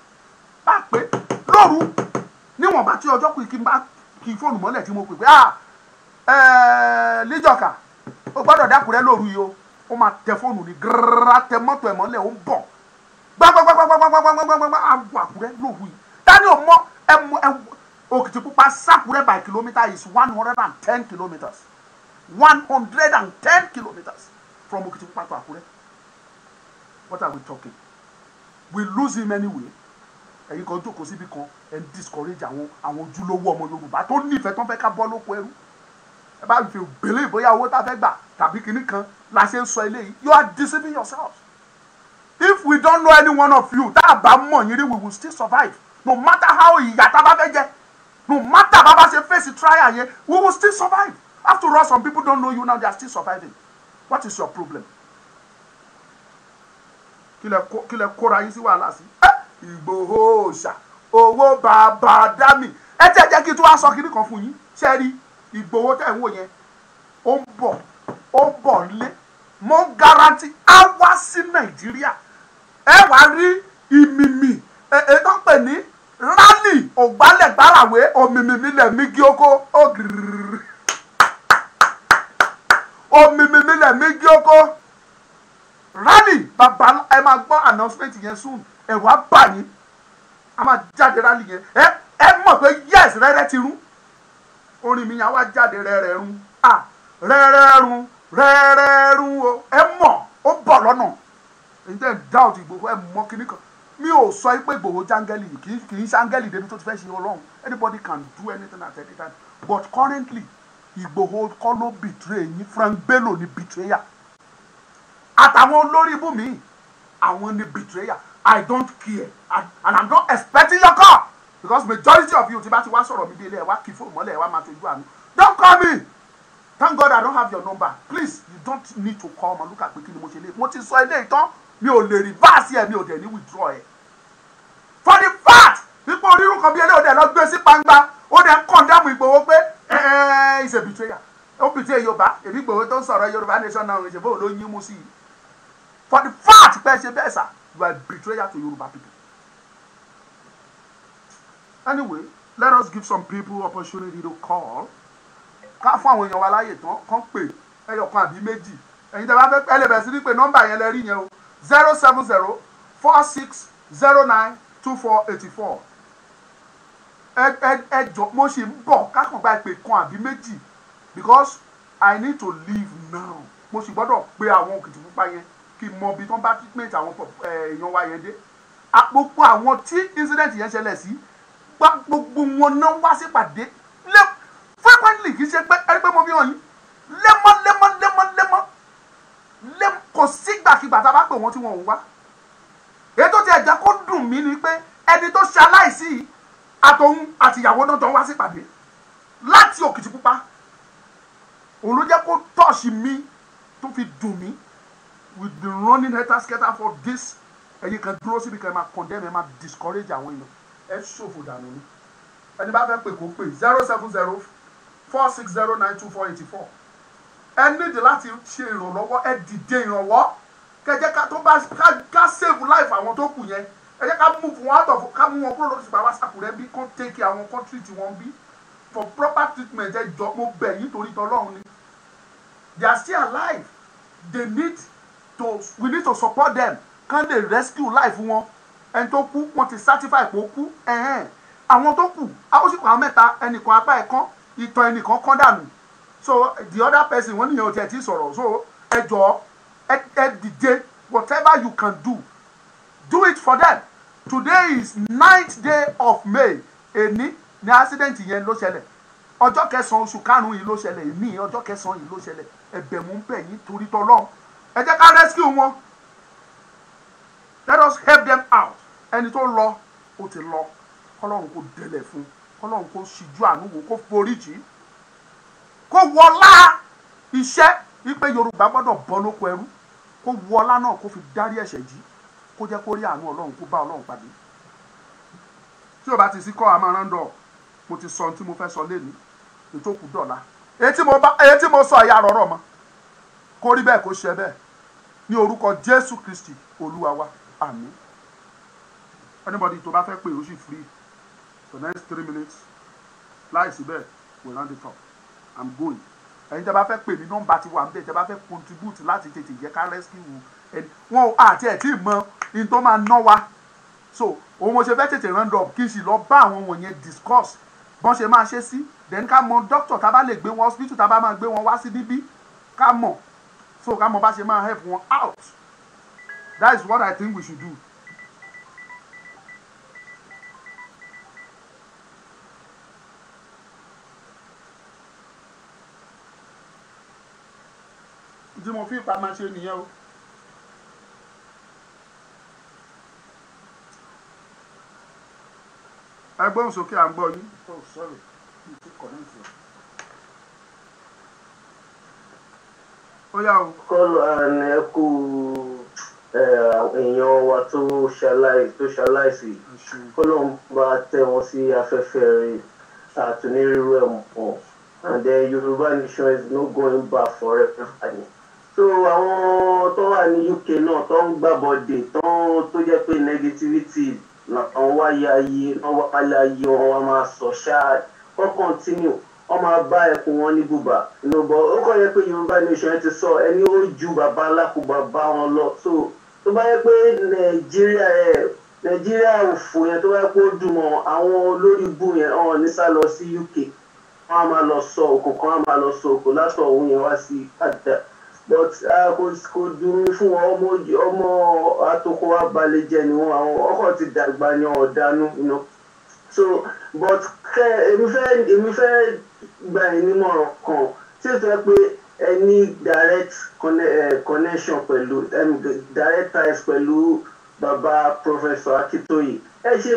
B: bá pé lóru níwọ̀nba tí ọjọ́ kù kí n bá kí fóònù mọ́lẹ̀ tí mo pè pé, "Ah, líjọ̀ka, ó gbọ́dọ̀ dákúrẹ́ lóru yìí o." Ó máa tẹ fóònù ní gírárá, tẹ mọ́tò ẹ̀ mọ́lẹ̀, ó ń bọ̀ gbágbágbágbágbágbágbágbá, àwọ̀ Àkúrẹ́ lóru yìí. Tani ò mọ ẹ mọ ẹ? Òkìtìpupa sákúrẹ́ by kilometre is 110 kilometres, 110 kilometres from Òkìtìpupa to Àkúrẹ́. What are we talking? We lose him anyway. Ẹ̀yin kan jókòó síbi kan, ẹ̀ ń discourage àwọn ojúlówó ọmọ Yorùbá tó nífẹ̀ẹ́, tó ń fẹ́ ká bọ́ lóko ẹrú. Ẹ bá fi bèlè bóyá owó tá a fẹ́ gbà tàbí kinní kan la ṣe ń sọ eléyìí. You are deceiving yourselves. If we don't know any one of you, tá a bá mọ̀ yín rí, we will still survive. No matter how ìyà tá a bá fẹ́ jẹ, no matter bá bá ṣe face trial yẹn, we will still survive. After all, some people don't know you now, they are still surviving. What is your problem? Kí lẹ kóra yín sí wàhálà sí? Ẹ Ìgbòho ṣà owó bàbá dámì. Ẹ tẹ́ jẹ́ kí n tún wá sọ kinní kan fún yín. Ṣe rí Ìgbòho tẹ̀ ń wò yẹn, ó ń bọ̀, ó ń bọ̀ nílé. Mo ń guarantee, á wá sí Nàìjíríà. Ẹ wá rí ìmìmì ẹ tó ń pè ní rally ògbálẹ̀gbàràwé òmìmìmílẹ̀ mígí oko ó gírírí, òmìmìmílẹ̀ mígí oko rally. Bàbá, ẹ máa gbọ́ announcement yẹn soon. Ẹ̀rù á bà yín. A máa jáde rally yẹn. Ẹ mọ̀ pé yes, rẹ́rẹ́ ti rún. Orin mi yẹn á wá jáde, rẹ́rẹ́ rún, ah, rẹ́rẹ́ rún, rẹ́rẹ́ rún o. Ẹ mọ̀ ó bọ̀ lọ́nà. Èyí tẹ́ ẹ̀ doubt Ìgbòho, ẹ mọ̀ kíní kan. Mi ò sọ pé Ìgbòho jángẹ́lì, kì í ṣángẹ́lì débi tó ti fẹ́ ṣe Ọlọ́run. Anybody can do anything at any time, but currently Ìgbòho kọ́ ló betray yín. Frank Bello ni betrayer, àtàwọn olórí ibú mi, àwọn ni betrayer. I don't care, and I'm not expecting your call, because majority of you ti bá ti wá sọ̀rọ̀ mi bí ilé ẹ̀ wá kí fóònù mọ́lẹ̀ ẹ̀ wá máa tójú àánú. Don't call me. Thank God I don't have your number. Please, you don't need to call. Maluka pé kí ni mo ṣe lé, mo ti sọ ilé ìtàn, mi ò lè reverse ẹ̀, mi ò dẹ̀ ní withdraw ẹ̀. For the fact wípé onírú kan bí eléyìí ó dẹ̀ lọ gbé sí gbangba, ó dẹ̀ ń condemn Ìgbòho pé ẹ̀ is a betrayer, ó betray Yorùbá. Èmi Ìgbòho tó ń sọ̀rọ̀ Yorùbá nation náà ṣe bóun ló yín mú sí i. For the fact pé ṣe bẹ́ẹ̀ sà, you are a betrayer to Yorùbá people. Anyway, let us give some people opportunity to call. Ká fún àwọn èèyàn wa láàyè tán kán pè ẹyọ kan àbí méjì. Ẹ̀yin tẹ́ bá fẹ́ ẹ lè bẹ̀rẹ̀ sí ní pé nọ́mbà yẹn lẹ rí yẹn o, 07046092484. Ẹ jọ, mo ṣì ń bọ̀, kákan gba ìpè kan àbí méjì, because I need to leave now. Mo sì gbọ́dọ̀ pe àwọn Òkìtìpupa yẹn kí n mọ ibi tán bá treatment àwọn èèyàn wa yẹn dé. Gbogbo àwọn tí incident yẹn ṣẹlẹ̀ sí, gbogbo wọn náà wá sípàdé frequently. Kì í ṣe pé ẹni pé mo fi hàn yín lemọ́ lemọ́ lemọ́ lemọ́ lemọ́, kò sígbàkigbà tá a bá pè wọ́n tí wọ́n ò wá. Èyí tó ti ẹ̀jẹ̀ kó dùn mí ni pé ẹni tó ṣe aláìsí àtòun àtìyàwó náà tó ń wá sípàdé láti Òkìtìpupa, òun ló jẹ́ kó tọ́ọ̀ṣì mi tó fi dùn mí. We been running helter-skelter for this. Ẹ̀yin kan dúró síbi kan, ẹ máa condemn, ẹ máa discourage àwọn èèyàn, ẹ ṣòfò dànù ni. Ẹni bá fẹ́ pè kó pè 07046092484. Ẹ nídìí láti ṣe ìrànlọ́wọ́, ẹ dìde ìrànwọ́, kẹjẹ ká tó bá ká save life àwọn tó kù yẹn. Ẹ jẹ́ ká move wọn out of, ká mú wọn kúrò lórí ìsìnkú àwọn Àkúrẹ́ bí kán take àwọn kan treat wọn bí for proper treatment. Ẹ jọ, mo bẹ̀ yín torí tọlọ́run ni. They are still alive. They need to, we need to support them kán lè rescue life wọn. Ẹni tó kú, wọ́n ti certify pé ó kú. Ẹ̀hẹ́n, àwọn tó kù, ó sì kọ àwọn mẹ́ta, ẹnìkan apá ẹ̀ kán, ìtàn ẹnìkan kán dànù, so the other person, wọ́n nìyẹn ò tiẹ̀ ti sọ̀rọ̀. So ẹ jọ̀ọ́, ẹ dìde. Whatever you can do, do it for them. Today is 9th day of May. Èní ní accident yẹn ló ṣẹlẹ̀, ọjọ́ kẹsàn-án oṣù karùn-ún yìí ló ṣẹlẹ̀, èní ọjọ́ kẹsàn-án yìí ló ṣẹlẹ̀. Ẹ̀bẹ̀ mú bẹ̀ yín torí tọlọ́run, ẹ jẹ́ ká rescue wọn. Let us help them out. Ẹni tó lọ, ó ti lọ, kọ́lọ́run kó délẹ̀ fún, kọ́lọ́run kó ṣíjú àánú wò, kó foríjì, kó wọlá iṣẹ́ wípé Yorùbá gbọ́dọ̀ bọ́ lóko ẹrú, kó wọlá náà kó fi dárí ẹ̀ṣẹ̀ jì, kó jẹ́ kó rí àánú Ọlọ́run, kó bá Ọlọ́run pàdé. Tí o bá ti sí kọ́ àmọ́ rándọ̀, mo ti sọ ohun tí mo fẹ́ sọ léni, ètò òkú dọ̀la. Èyí tí mo sọ ìyá rọ̀rọ̀ mọ́, kó rí bẹ́ẹ̀, kó ṣe bẹ́ẹ̀, ní orúkọ Jésù Kristi Olúwa wa, àmín. Anybody tó bá fẹ́ pè, ó sì free for next 3 minutes. Láìsí bẹ́ẹ̀, we round it up, I'm going. Ẹ̀yin tẹ́ bá fẹ́ pè ní, nọ́mbà ti wà ń bẹ̀. Tẹ́ bá fẹ́ contribute láti tètè jẹ́ ká rescue ẹni wọn ò àti ẹ̀ tí ì mọ ní tó máa ná wa, so òun mo ṣe fẹ́ tètè round up, kí n sì lọ bá àwọn wọ̀nyẹn discuss bọ́n ṣe máa ṣe sí, then ká mọ doctor tá bá lè gbé wọn, hospital tá bá máa gbé wọn wá sí níbí, ká mọ̀, so ká mọ bá ṣe máa help wọn out. That is what I think we should do. Tí mo fi pa máa ṣe nìyẹn o. Ẹ gbóhùn sókè, à ń gbọ́ yín. Oh, sorry, mi ti connect yẹn. Ó yá o.
E: Kọ́lù ẹ kú èèyàn wa tó ṣaláìsí, kọ́lọ̀ ń bá tẹ́ wọn sí afẹ́fẹ́ rẹ̀, àtúnirírú ẹ̀ mọ̀. And then Yorùbá nation is no going back forever ni. So àwọn tó wà ní UK náà tó ń gbàbọ̀dè, tó jẹ́ pé negativity làwọn wáyé ayé, wọ́n wáyé ayé wọn, wọ́n máa sọ ṣáà, wọ́n continue, wọ́n máa bá ẹkùn wọn ní bùbá ìnùbọ̀. Ó kàn yẹ pé Yorùbá nation ti sọ ẹni ó ju bàbá alákòóbá bá wọn lọ. So tó bá yẹ pé Nàìjíríà, ẹ Nàìjíríà òfò yẹn, tó bá yẹ pé ó dùn mọ́ àwọn olórí bú yẹn, ọ̀hún ní sá lọ sí UK, wọ́n á máa lọ sọ òkò kan, á máa lọ sọ òkò látọ̀ òun yẹn wá sí padà. But kò dùn mí fún wọn. Ọmọ atoko abalẹ̀ jẹ́ ni wọn, àwọn ọkọ̀ ti dàgbà ní ọ̀dánú, you know. So but kẹ èmi fẹ́ gba ẹ̀ nímọ̀ràn kan tí ó sọ pé ẹ ní direct connection pẹ̀lú direct ties pẹ̀lú bàbá Professor Akintoye. Ẹ ṣe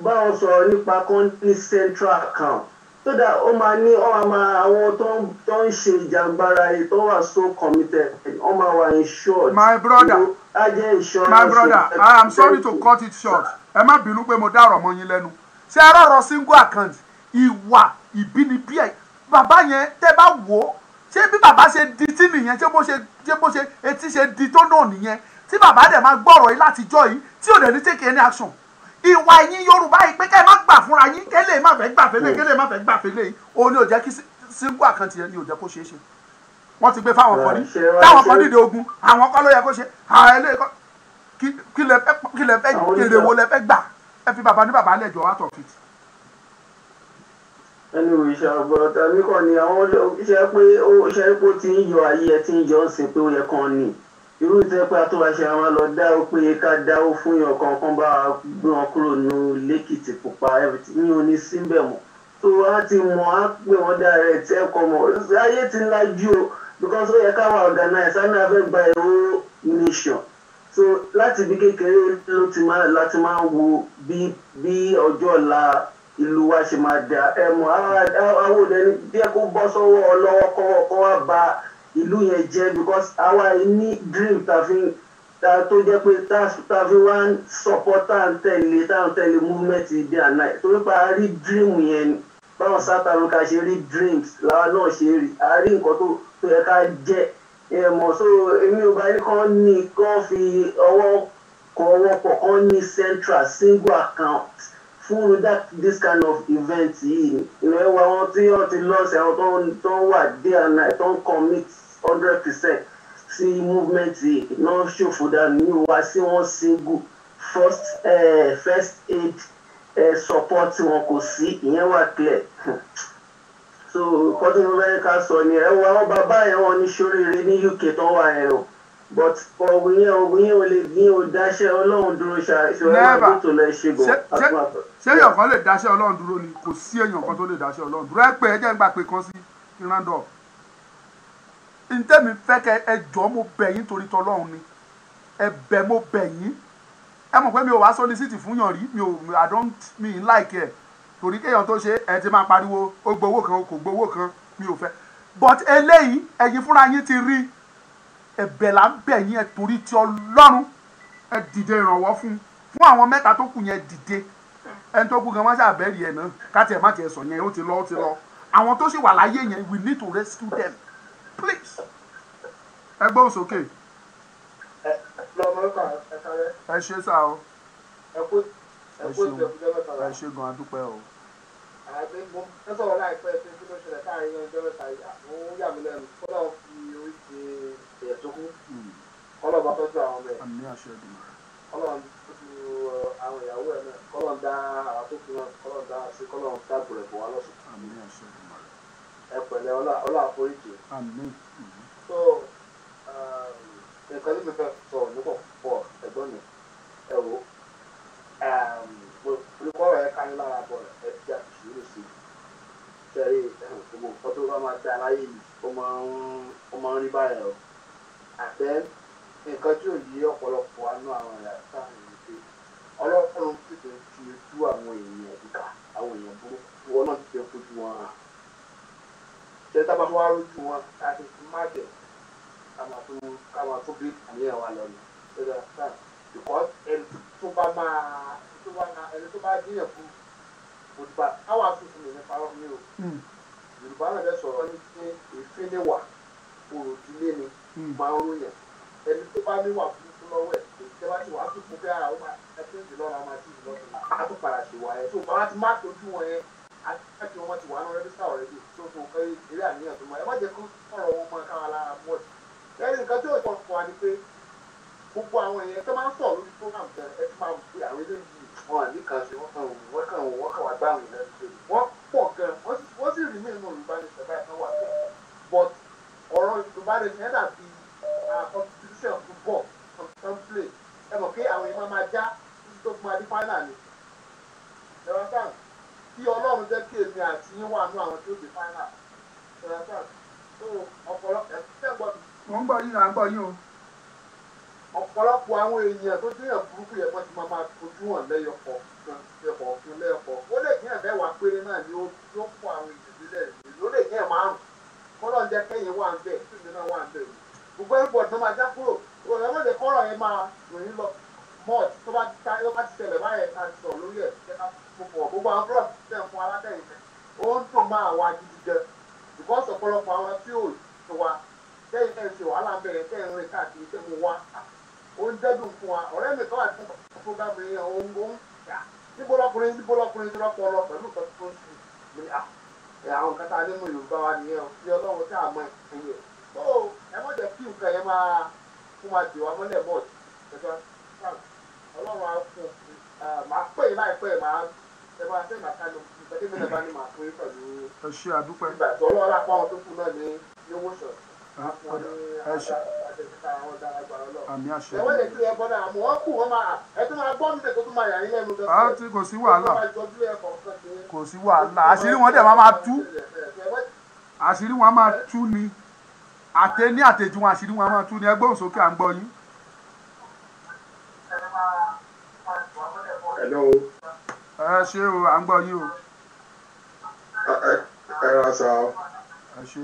E: bá wọn sọ̀rọ̀ nípa kan ní central account, so that ó máa ní ó máa àwọn tó ń ṣe ìjàngbara yìí, tó wà so committed, ó máa wà insured.
B: My brother.
E: Á jẹ́ insurance.
B: My brother, I am sorry to cut it short. Ẹ má bínú pé mo dá ọ̀rọ̀ mọ́ yín lẹ́nu. Ṣé ẹ rọ̀rọ̀ single account, ìwà ìbínibí ẹ̀ bàbá yẹn, tẹ́ bá wò ó, ṣé bí bàbá ṣe di tí nìyẹn? Ṣé bó ṣe etí ṣe di tó náà nìyẹn tí bàbá dẹ̀ máa gbọ́rọ̀ yìí látijọ́ yìí, tí ò dẹ̀ ní take any action? Ìwà ẹ̀yin Yorùbá yìí pé kẹ́ ẹ má gbà fúnra yín, kẹ́ lè má fẹ́ gbà fẹ́lẹ̀, kẹ́ lè má fẹ́ gbà fẹ́lẹ̀ yìí, òun ni ò jẹ́ kí single account yẹn ni ò jẹ́ kó ṣeé ṣe. Wọ́n ti gbé fáwọn kan ní táwọn kan dìde ogun, àwọn kan ló yẹ kó ṣe àwọn eléyìí kọ́. Kí lẹ fẹ́ kéré wo lẹ fẹ́ gbà? Ẹ fi bàbá ní bàbá lẹ́jọ́ out of it.
E: Anyway, ṣe àgbọ̀rọ̀ tàbí kàn ní àwọn iṣẹ́ pé ó ṣe pé ó ti ń yọ ayé ẹ ti ń yọ ọ́ sí pé ó yẹ kàn ní irú ìtẹ́ pé atúwàṣe àwọn lọ dá ó pé ká dáwó fún yàn kan bá wa gbé wọn kúrò ní lẹ́kìtì pupa, everything ní oní síbẹ̀ mọ́ tó a ti mọ̀ á pè wọ́n direct. Ẹ kọ́ mọ̀ ayé ti ń lajú o, because ó yẹ ká wà organize á ní a fẹ́ gba èrò nation. So láti bí kékeré ló ti máa láti máa ń wo bí ọjọ́ ọ̀la ìlú wa ṣe máa dà. Ẹ mọ̀, àwọn òde ní díẹ̀ kó bọ́ sọ́wọ́ ọlọ́wọ́ kọ́wọ́ kọ́ wá ba ìlú yẹn jẹ́, because àwa yìí ní dream ta fi ta tó jẹ́ pé ta fi wá ń support, tá ń tẹ̀lé movement day and night, torí pé a rí dream yẹn ni. Báwọn South Africa ṣe rí dreams làwa náà ṣe rí, a rí nǹkan tó yẹ ká jẹ́. Ẹ mọ̀, so èmi ò bá ní kán ní kán fi ọwọ́ kọ ọwọ́ pọ̀, kán ní central single account fún that this kind of event yìí. Ìnáwó ẹwà àwọn tí wọ́n ti lọ sí, àwọn tó ń wà day and night, tó ń commit 100% sí movement yìí náà ṣòfò dànù ní wá sí wọn. Single first aid support tí wọn kò sí, ìyẹn wà clear. So nǹkan tí mo fẹ́ ká sọ ni, ẹ wo àwọn bàbá yẹn, wọn ní sóríire ní UK tó wà yẹn o, but ọ̀gbìn yẹn ò lè gbìn ò dáṣẹ́ Ọlọ́run dúró ṣá ṣe ẹ máa
B: Never.
E: gbé tó lọ ṣe gan.
B: Ṣé èèyàn kan lè dáṣẹ́ Ọlọ́run dúró ni? Kò sí èèyàn kan tó lè dáṣẹ́ Ọlọ́run dúró. Ẹ pé ẹ jẹ́ ń gbà pé kan sí round up. Ntẹ́mi fẹ́ kẹ ẹ jọ̀ọ́, mo bẹ̀ yín torí tọlọ́run ni. Ẹ bẹ̀, mo bẹ̀ yín. Ẹ mọ̀ pé mi ò wá solicit fún yàn rí, mi ò, I don't, mi ń like ẹ̀, torí kéèyàn tó ṣe ẹ ti máa pariwo ó gbowó kan, kò gbowó kan, mi ò fẹ́. But eléyìí, ẹ̀yin fúnra yín ti rí. Ẹ̀bẹ̀ là ń bẹ̀ yín, ẹ torí ti Ọlọ́run, ẹ dìde ìrànwọ́ fún àwọn mẹ́ta tó kù yẹn. Dìde. Ẹni tó kú gan wọ́n ṣàbẹ̀rì ẹ̀ náà, káti ẹ̀ má tiẹ̀ sọ yẹn, ó ti lọ, ó ti lọ. Àwọn tó sì wà láyé yẹn, we need to rescue them, please. Ẹ gbóhùn sókè.
F: Lọmọ kan, ẹ kálẹ́.
B: Ẹ ṣe sá o.
F: Ẹ kú ẹ
B: Ẹ
F: kú
B: ṣeun.
F: ìjẹkújẹ mẹ́ta
B: Ẹ ṣe gan, adúpẹ́ o.
F: Àti mo ẹ sọ̀rọ̀ láìpẹ́ pé kí ló ṣẹlẹ̀ káàrin ọjọ́ mẹ́ta yìí, àwọn ó yà mí lẹ́nu. Kọ́lá fi orí ti èyàn tó kú, kọ́lá bá tọ́jú àwọn ọmọ ẹ̀.
B: Àmín, àṣẹ Èdùmàrè.
F: Kọ́lá tọ́jú àwọn ìyàwó ẹ̀ náà, kọ́lá dá àwọn tó kú náà, kọ́lá dá sí, kọ́lá dáàbò rẹ̀ bò wá lọ́sùn.
B: Àmín, àṣẹ Èdùmàrè.
F: Ẹ pẹ̀lẹ́, ọlá àforíjì.
B: Àmín.
F: So nǹkan tí mi fẹ́ sọ nípa pọ̀, ẹ̀gbọ́n mi, ẹ wò, olùkọ́ rẹ̀ ká ní lára bọ̀, ẹ fi àti sùúrù sí i. Ṣẹ́rí gbogbo nǹkan tó bá máa dá láyé yìí, ó máa ń rí báyẹn o. Àtẹ nǹkan tí ò yí ọ̀pọ̀lọpọ̀ wa nú àwọn ẹ̀yà sáà ní pé Ọlọ́run tètè fi ojú àwọn èèyàn ìkà, àwọn èèyàn burúkú, Ọlọ́run tètè fojú wọn hàn. Ṣé tá a bá wá rójú wọn, ká ti fi máàkì, ká máa tún bí àníyàn wa lọ ni ṣé dáa sáà, because ẹni tó bá máa ẹni tó bá díyàn fún òdùbà káwá fífún mi ní parọ́ mi o. Yorùbá náà dẹ̀ sọ̀rọ̀ ní pé èéfín ní wà òròdílé ni máa ń ròyìn ẹni tó bá níwà burúkú lọ́wọ́ ẹ̀. Tẹ́ bá ti wàá tún fún pé àwọn máa ẹ tí ń dì lọ́la, máa tí ì lọ́sùn, á tún padà ṣèwà ẹ̀. Tó bá ti má tójú wọn yẹn, àti wọn ti wà ní register already, tó fún pé eré àníyàn tó mọ, ẹ má jẹ́ kó ọ̀rọ̀ wọn mọ káwa lára mọ́. Ẹ̀ nǹkan tí yóò fún wa ni pé gbogbo àwọn èèyàn tó máa ń sọ̀rọ̀ lórí program gan, ẹ ti máa mọ̀ pé àwọn eléyìí wọn à ní kan ṣe, wọ́n kàn wá gbá àwọn èèyàn lẹ́nu. Wọ́n pọ̀ gan, wọ́n sì rí mí nínú Yorùbá ní ìṣẹ̀dá ẹ̀ wà gan, but ọ̀rọ̀ Yorùbá ní ìṣẹ̀dá dàbí máa di final ni. Ẹ̀rọ sáà kí Ọlọ́run jẹ́ kí èmi àti yín wà nú àwọn tí ó di final. Ẹ̀rọ sáà tó ọ̀pọ̀lọpọ̀ ẹ̀
B: Mo ń gbọ́ yín, à ń gbọ́ yín o.
F: Ọ̀pọ̀lọpọ̀ àwọn èèyàn tó jẹ́yàn burúkú yẹn wọ́n ti máa fojú hàn lẹ́yọkọ̀ọ̀kan lẹ́yọkọ̀ọ̀kan lẹ́yọkọ̀ọ̀kan. Ó lè jẹ́ 10 péré náà ni ó kó àwọn èèyàn sílẹ̀ ó lè jẹ́ 5. Kọ́lọ́ ń jẹ́ kẹ́yìn wà ń bẹ̀ tí ìlú náà wà ń bẹ̀. Gbogbo ẹ̀bọ̀d náà máa já kúrò. Ìwọ̀n ẹ̀ mọ̀jẹ̀ kọ́rọ̀ yẹn máa ròyìn lọ mọ́ọ̀t tó bá ti ṣẹlẹ̀ báyẹn ká ti sọ̀rọ̀ lórí ẹ̀ gbogbo àwọn blọọ̀tì tẹ̀ ń fún alátẹ̀yìn ó ń dùn máa wá gidi gan. Because ọ̀pọ̀lọpọ̀ àwọn tí ò wa tẹ́yìn ẹ̀ ń ṣe wàhálà ń bẹ̀rẹ̀ tẹ́yìn rìn káàkiri tẹ́ mo wá ó ń dẹ́dùn fún wa. Ọ̀rẹ́ mi kan wà fún fúgàmù yẹn ó ń yà níbo lọkùnrin níbo lọkùnrin tó lọ́pọ̀ lọ pẹ̀lú nǹkan tó ń sùn ní à àwọn nǹkan tá a nínú Yorùbá wa nìyẹn o tí Ọlọ́run tí a mọ ẹ̀yẹ tó ẹ má jẹ́ kí nǹkan yẹn máa kó máa dè wá mọ́lẹ̀ mọ́ ẹ̀jọ̀ Ọlọ́run á fún màá pè é láìpẹ́ màá ẹ máa sẹ́yìn màá kánú nǹkan tí mi náà bá ní màá pè é pẹ̀lú
B: Ẹ ṣé, àdúpẹ́.
F: ìgbà tó Ọlọ́run á pa àwọn tó kù náà ní owó sọ̀rọ̀.
B: Ẹ ṣé. Àmì àṣẹ.
F: Ẹ̀wọ́n lè kí ẹ bọ́dà àmọ́ wọ́n kù wọ́n máa ẹ tún máa gbọ́ mi tó tún máa yà yín lẹ́nu gan.
B: Á tí kò sí wàhálà, kò sí wàhálà, àṣírí wọn dẹ̀ máa tú, àṣírí wọn máa tú ni, àtẹ ní àtẹ̀jú wọn àṣírí wọn máa tú ni. Ẹ gbóhùn sókè, à ń gbọ́ yín.
G: Hello.
B: Ẹ ṣé o, à ń gbọ́ yín o.
G: Ẹ ra sa o.
B: Ẹ ṣé.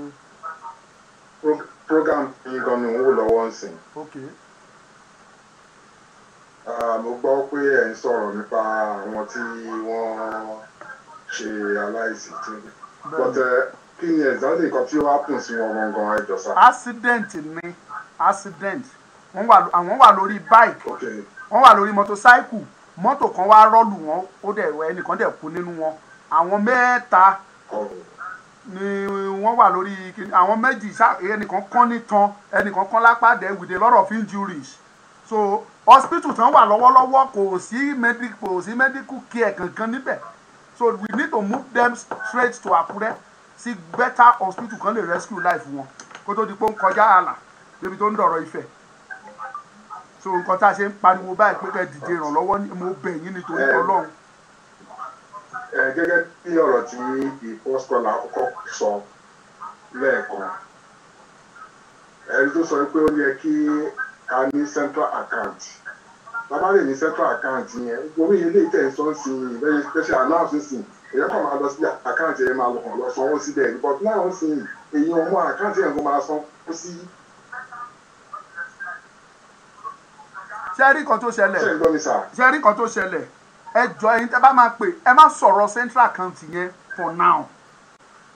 G: Program yín gan ni òun wò lọ́wọ́ ń sìn.
B: Ok.
G: Mo gbọ́ pé ẹ̀ ń sọ̀rọ̀ nípa àwọn tí wọ́n ṣe aláìsí tí. But kí ni exactly nǹkan tí ó happen sí wọn gangan, ẹ jọ̀ọ́ sà?
B: Accident ni, accident. Àwọn wà lórí bike.
G: Okay.
B: Wọ́n wà lórí motorcycle. Mọ́tò kan wá rọ́ọ̀lù wọn, ó dẹ̀ ẹnìkan dẹ̀ kú nínú wọn. Àwọn 3 ni wọ́n wà lórí àwọn 2, ẹnìkan kán nítan, ẹnìkan kán lápá, dẹ̀ with a lot of injuries. So hospital tán wà lọ́wọ́lọ́wọ́, kò sí medical care kankan níbẹ̀. So we need to move them straight to Akure sí better hospital kan lè rescue life wọn kó tó di pé ó ń kọjá ààlà débi tó ń dọ̀rọ̀ Ifẹ̀. So nǹkan tá a ṣe ń pariwo báyìí pé kẹ́ dìde ìrànlọ́wọ́ ni mo bẹ̀ yín nítorí Ọlọ́run.
G: Gẹ́gẹ́ bí ọ̀rọ̀ tí the first caller kọ́kọ́ sọ lẹ́ẹ̀kan, ẹni tó sọ pé ó yẹ kí a ní central account, bàbá lè ní central account yẹn, orí ilé ìtẹ̀sán sí i bẹ́ẹ̀ ṣe announce sí i, èyàn kàn máa lọ sí account yẹn máa lọ kàn lọ sanwó síbẹ̀, but now sí i èyàn ọmọ account yẹn kò máa sanwó sí.
B: Ṣé rí kan tó ṣẹlẹ̀?
G: Ṣé ń gbọ́ mi sà?
B: Ṣé rí kan tó ṣẹlẹ̀? Ẹ jọ̀ọ́, ẹ̀yin tẹ́ bá máa pè, ẹ má sọ̀rọ̀ central account yẹn for now.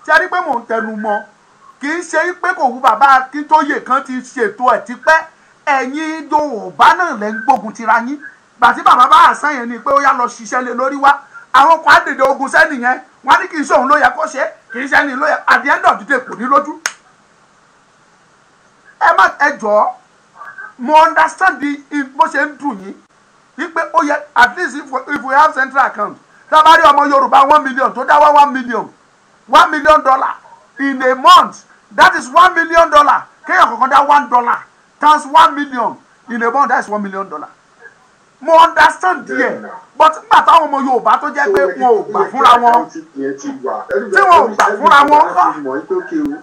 B: Ṣé rí pé mò ń tẹnu mọ́, kì í ṣe pé kò wú bàbá Akíntóyè kan ti ṣètò ẹ̀ tipẹ́. Ẹ̀yin Yorùbá náà lẹ́ ń gbógun tira yín. Gbàtí bàbá bá àṣà yẹn ni pé ó yá lọ ṣiṣẹ́ lé lórí wá, àwọn kan á dìde ogun sẹ́ni yẹn, wọ́n á ní kì í ṣe òun ló yẹ kó ṣe, kì í ṣe ẹni ló yẹ. At the end of the day kò ní lójú. Ẹ má ẹ jọ̀ọ́, mo understand bó ṣe ń dùn yín wípé ó yẹ at least if we have central account, tá a bá rí ọmọ Yorùbá 1 million tó dá wá $1 million in a month, that is $1 million. Kéèyàn kankan dá $1 times 1 million in a month, that is $1 million. Mo understand díẹ̀, but nígbà táwọn ọmọ Yorùbá tó jẹ́ pé wọn ò gbà fúnra wọn, tí wọn ò gbà fúnra wọn kọ́.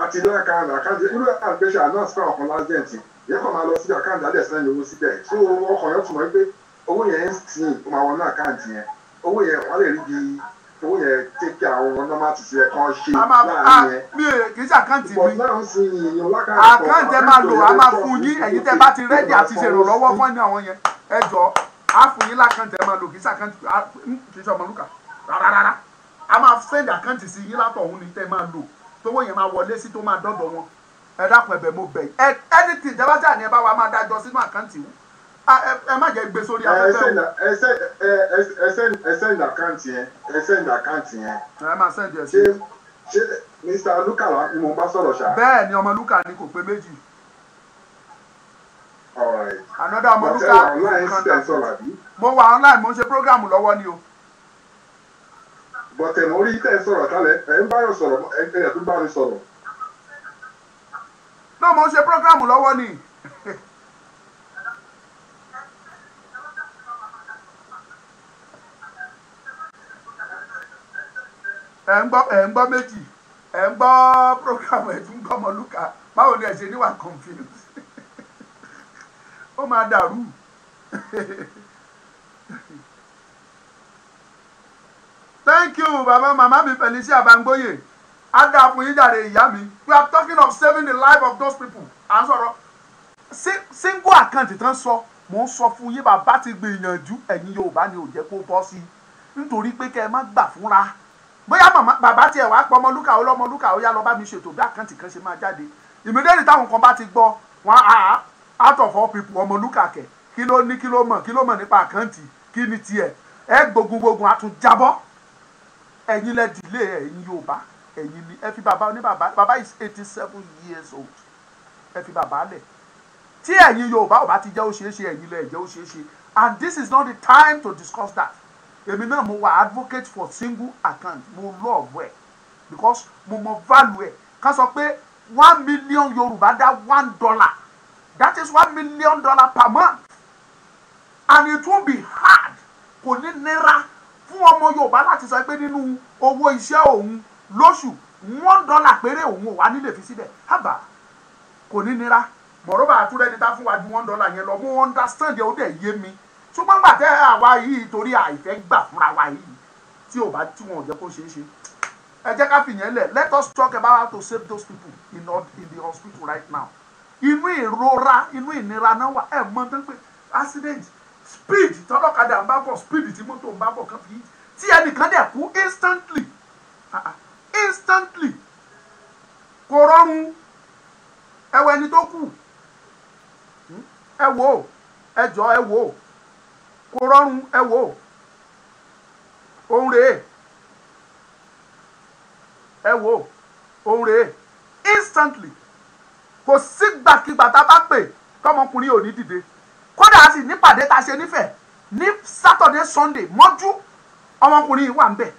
G: Àti lákàndá àkáǹtì irú àgbẹ̀ṣẹ̀ announce fún àwọn kan last dent yẹn kàn máa lọ sí àkáǹtì adẹ̀ sẹ́yìn owó síbẹ̀, so ọkàn yẹn tún mọ̀ pé owó yẹn ń sìn ó máa wọnú àkáǹtì yẹn, owó yẹn wọ́n lè rí bí owó yẹn take care àwọn normal ti ṣe kan ṣe láàrin yẹn.
B: Mi ò kì í ṣe àkáǹtì mi,
G: àkáǹtì
B: ẹ máa lò, a máa fún yín, ẹ̀yin tẹ́ bá ti rẹ́dì àti ṣèrànlọ́wọ́ fún ẹni àwọn yẹn, ẹ jọ á fún yín lákáǹtì ẹ máa lò, kì í ṣe àkáǹtì, kì í ṣe Ọmọlúkà rárá, a máa send àkáǹtì sí yín látọ̀hún ni tẹ́ máa lò, tówó yẹn máa wọlé sí tó máa dọ́dọ̀ wọn. Ẹ dákun, ẹ̀bẹ̀ mo bẹ̀ yín, anything tẹ́ bá jà ní ẹ bá wa máa dájọ́ sínú àkáǹtì wọn, ẹ má jẹ́ gbé sórí afẹ́fẹ́ o.
G: Ẹ send àkáǹtì yẹn, ẹ send àkáǹtì yẹn.
B: Ẹ máa send ẹ sí.
G: Ṣé Mr. Luka ni mo bá sọ̀rọ̀ ṣá?
B: Bẹ́ẹ̀ ni, Ọmọlúkà ni, kò pé méjì.
G: All right.
B: Another Ọmọlúkà.
G: Online ṣe sọ̀rọ̀ àbí?
B: Mo wà online, mo ń ṣe program lọ́wọ́ ni o.
G: Bọ̀tẹ̀ mo rí tẹ̀ sọ̀rọ̀ kálẹ̀, ẹ̀ ń báyọ̀ sọ̀rọ̀, ẹ̀ tún bá mi sọ̀rọ̀.
B: Náà mo ń ṣe program lọ́wọ́ ni. Ẹ ń gbọ́ méjì, ẹ ń gbọ́ program, ẹ tún gbọ́ Ọmọlúkà. Báwo ni ẹ ṣe ní wà confused? Ó máa dàrú. Thank you, bàbá màmá mi Felicia Bangboye. Á dáa fún yín jàre ìyá mi. We are talking of saving the life of those people. À ń sọ̀rọ̀ single account tán sọ. Mo ń sọ fún yín, bàbá ti gbìyànjú, ẹ̀yin Yorùbá ni ò jẹ́ kó bọ́ sí i nítorí pé kẹ́ ẹ má gbà fúnra. Bóyá màmá bàbá tiẹ̀ wá pọ̀ Ọmọlúkà, ọlọ́mọlúkà ó yá lọ bá mi ṣètò bí àkáǹtì kan ṣe máa jáde. Ìmídẹ́rì táwọn kan bá ti gbọ́ wọn á out of all people Ọmọlúkà kẹ̀ kí ló ní, kí ló mọ̀ nípa àkáǹtì, kí ni tiẹ̀ ẹ gbógun àtún jábọ́. Ẹ̀yin lẹ dìlé, ẹ̀yin Yorùbá, ẹ̀yin ni ẹ fi bàbá oní bàbá. Bàbá is 87 years old. Ẹ fi bàbá lẹ̀. Tí ẹ̀yin Yorùbá ò bá ti jẹ́ ó ṣeé ṣe, ẹ̀yin lẹ jẹ́ ó ṣeé ṣe. And this is not the time to discuss that. Èmi náà mo wà advocate for single account. Mo love ẹ because mo mọ value ẹ. Ká sọ pé 1 million Yorùbá dá $1, that is $1 million per month, and it won't be hard. Kò ní nira fún ọmọ Yorùbá láti sọ pé nínú owó iṣẹ́ òun lóṣù $1 péré òun ò wá nílé fi síbẹ̀. Hábà, kò ní nira. Mọ̀rọ́bà àtúrẹ́ni tá fún wa ju $1 yẹn lọ. Mo understand ẹ, ó dẹ̀ yé mi. Ṣùgbọ́n gbà tẹ́ àwa yìí torí àìfẹ́ gbà fúnra wa yìí tí ò bá tí wọn ò jẹ́ kó ṣeé ṣe. Ẹ jẹ́ ká fìyẹn lẹ̀. Let us talk about how to save those people in the hospital right now. Inú ìrora, inú ìnira náà wà. Ẹ mọ tán pé accident, speed tọ́lọ́kadà ń bá bọ̀, speed tí mọ́tò ń bá bọ̀ kan fi tí ẹnìkan dẹ̀ kú instantly. Instantly. Kò rọrùn. Ẹ wo ẹni tó kù. Ẹ wò ó, ẹ jọ ẹ wò ó. Kò rọrùn, ẹ wò ó. Òun rèé. Ẹ wò ó, òun rèé. Instantly. Kò sígbàkigbà tá a bá pè tọmọkùnrin ò ní dìde. Kódà a sì nípàdé tá a ṣe nífẹ̀ẹ́ ní Saturday Sunday mọ́jú, ọmọkùnrin yìí wà ń bẹ̀.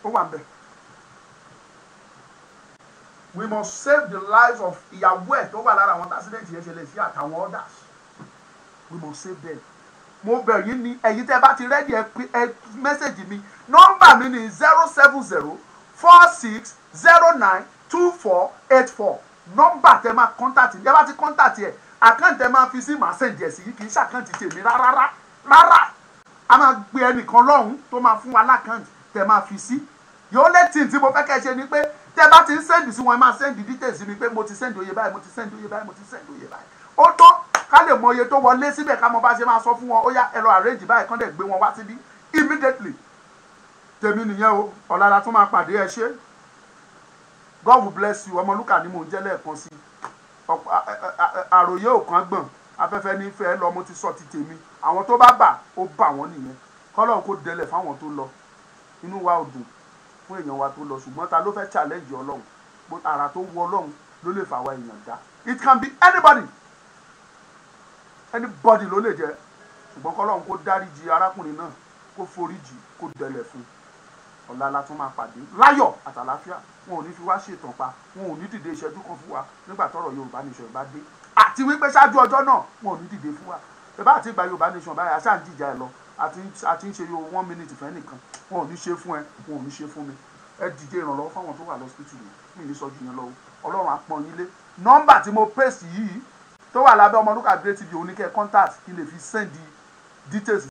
B: Ó wà ń bẹ̀. We must save the lives of ìyàwó ẹ̀ tó wà lára àwọn accident yẹn ṣẹlẹ̀ sí àtàwọn others. We must save them. Mo bẹ̀ yín ni, ẹ̀yin tẹ́ bá ti rẹ́dí ẹ mẹ́sẹ̀gì mi. Nọ́mbà mi ni 07046092484. Nọ́mbà tẹ́ máa kọ́ńtàtì, ẹ bá ti kọ́ńtàtì ẹ̀, àkáǹtì ẹ máa fi sí màá sẹ̀ǹdì ẹ̀ sí, kì í ṣàkáǹtì tèmi rárá rárá. A máa gbé ẹnìkan lọ́hùn tó máa fún wa lákáǹtì tẹ́ máa fi sí. Yóò létí tí mo fẹ́ kẹ́ ṣe ni pé tẹ́ bá ti ń sẹ́ǹdì sí wọn, ẹ máa sẹ́ǹdì details mi pé mo ti sẹ́ǹdì oye báyìí, mo ti sẹ́ǹdì oye báyìí, mo ti sẹ́ǹdì oye báyìí. Ó tó ká lè mọ iye tó wọlé síbẹ̀, ká mọ bá ṣe máa sọ fún wọn. Ó yá, ẹ lọ arrange báyìí, kán dẹ̀ gbé wọn wá síbí immediately. Tèmi nìyẹn o. Ọ̀la la tún máa pàdé. Ẹ ṣé. God will bless you. Ọmọlúkà ni mò ń jẹ́ lẹ́ẹ̀kan sí. Àròyé ò kàn gbọ̀n, afẹ́fẹ́ ní fẹ́ lọ. Mo ti sọ ti tèmi. Àwọn tó bá bà ó bà wọ́n nìyẹn. Kọ́lọ́run kó dẹlẹ̀ fáwọn tó lọ. Inú wa ò dùn fún èèyàn wa tó lọ, ṣùgbọ́n ta ló fẹ́ challenge Ọlọ́run? Àrà tó wù Ọlọ́run ló lè fà wá èèyàn dá. It can be anybody. Anybody ló lè jẹ́. Ṣùgbọ́n kọ́lọ́run kó dáríjì arákùnrin náà, kó foríjì, kó dẹlẹ̀ fún. Ọ̀la la tún máa pàdé láyọ̀ àtàlàáfíà. Wọn ò ní fi wá ṣètàn pa, wọn ò ní dìde ìṣẹ́jú kan fún wa nígbà tọ́rọ̀ Yorùbá nation bá dé. Àti wípé ṣáájú ọjọ́ náà wọn ò ní dìde fún wa. Bẹ́ẹ̀ àti ìgbà Yorùbá nation báyìí, àṣà ń jìjà ẹ lọ, àti ń ṣe yóò 1 minute fẹ́ nìkan. Wọn ò ní ṣe fún ẹ, wọn ò ní ṣe fún mi. Ẹ dìde ìrànlọ́wọ́ fáwọn tó wà lọ́sítítù yìí. Mi ní sọ ju yẹn lọ. Ọlọ́run á pọ́n yín lé. Nọ́mbà tí mo paste yìí tó wà lábẹ́ Ọmọlúkà Great TV, òun ní kẹ́ contact kí n lè fi send details.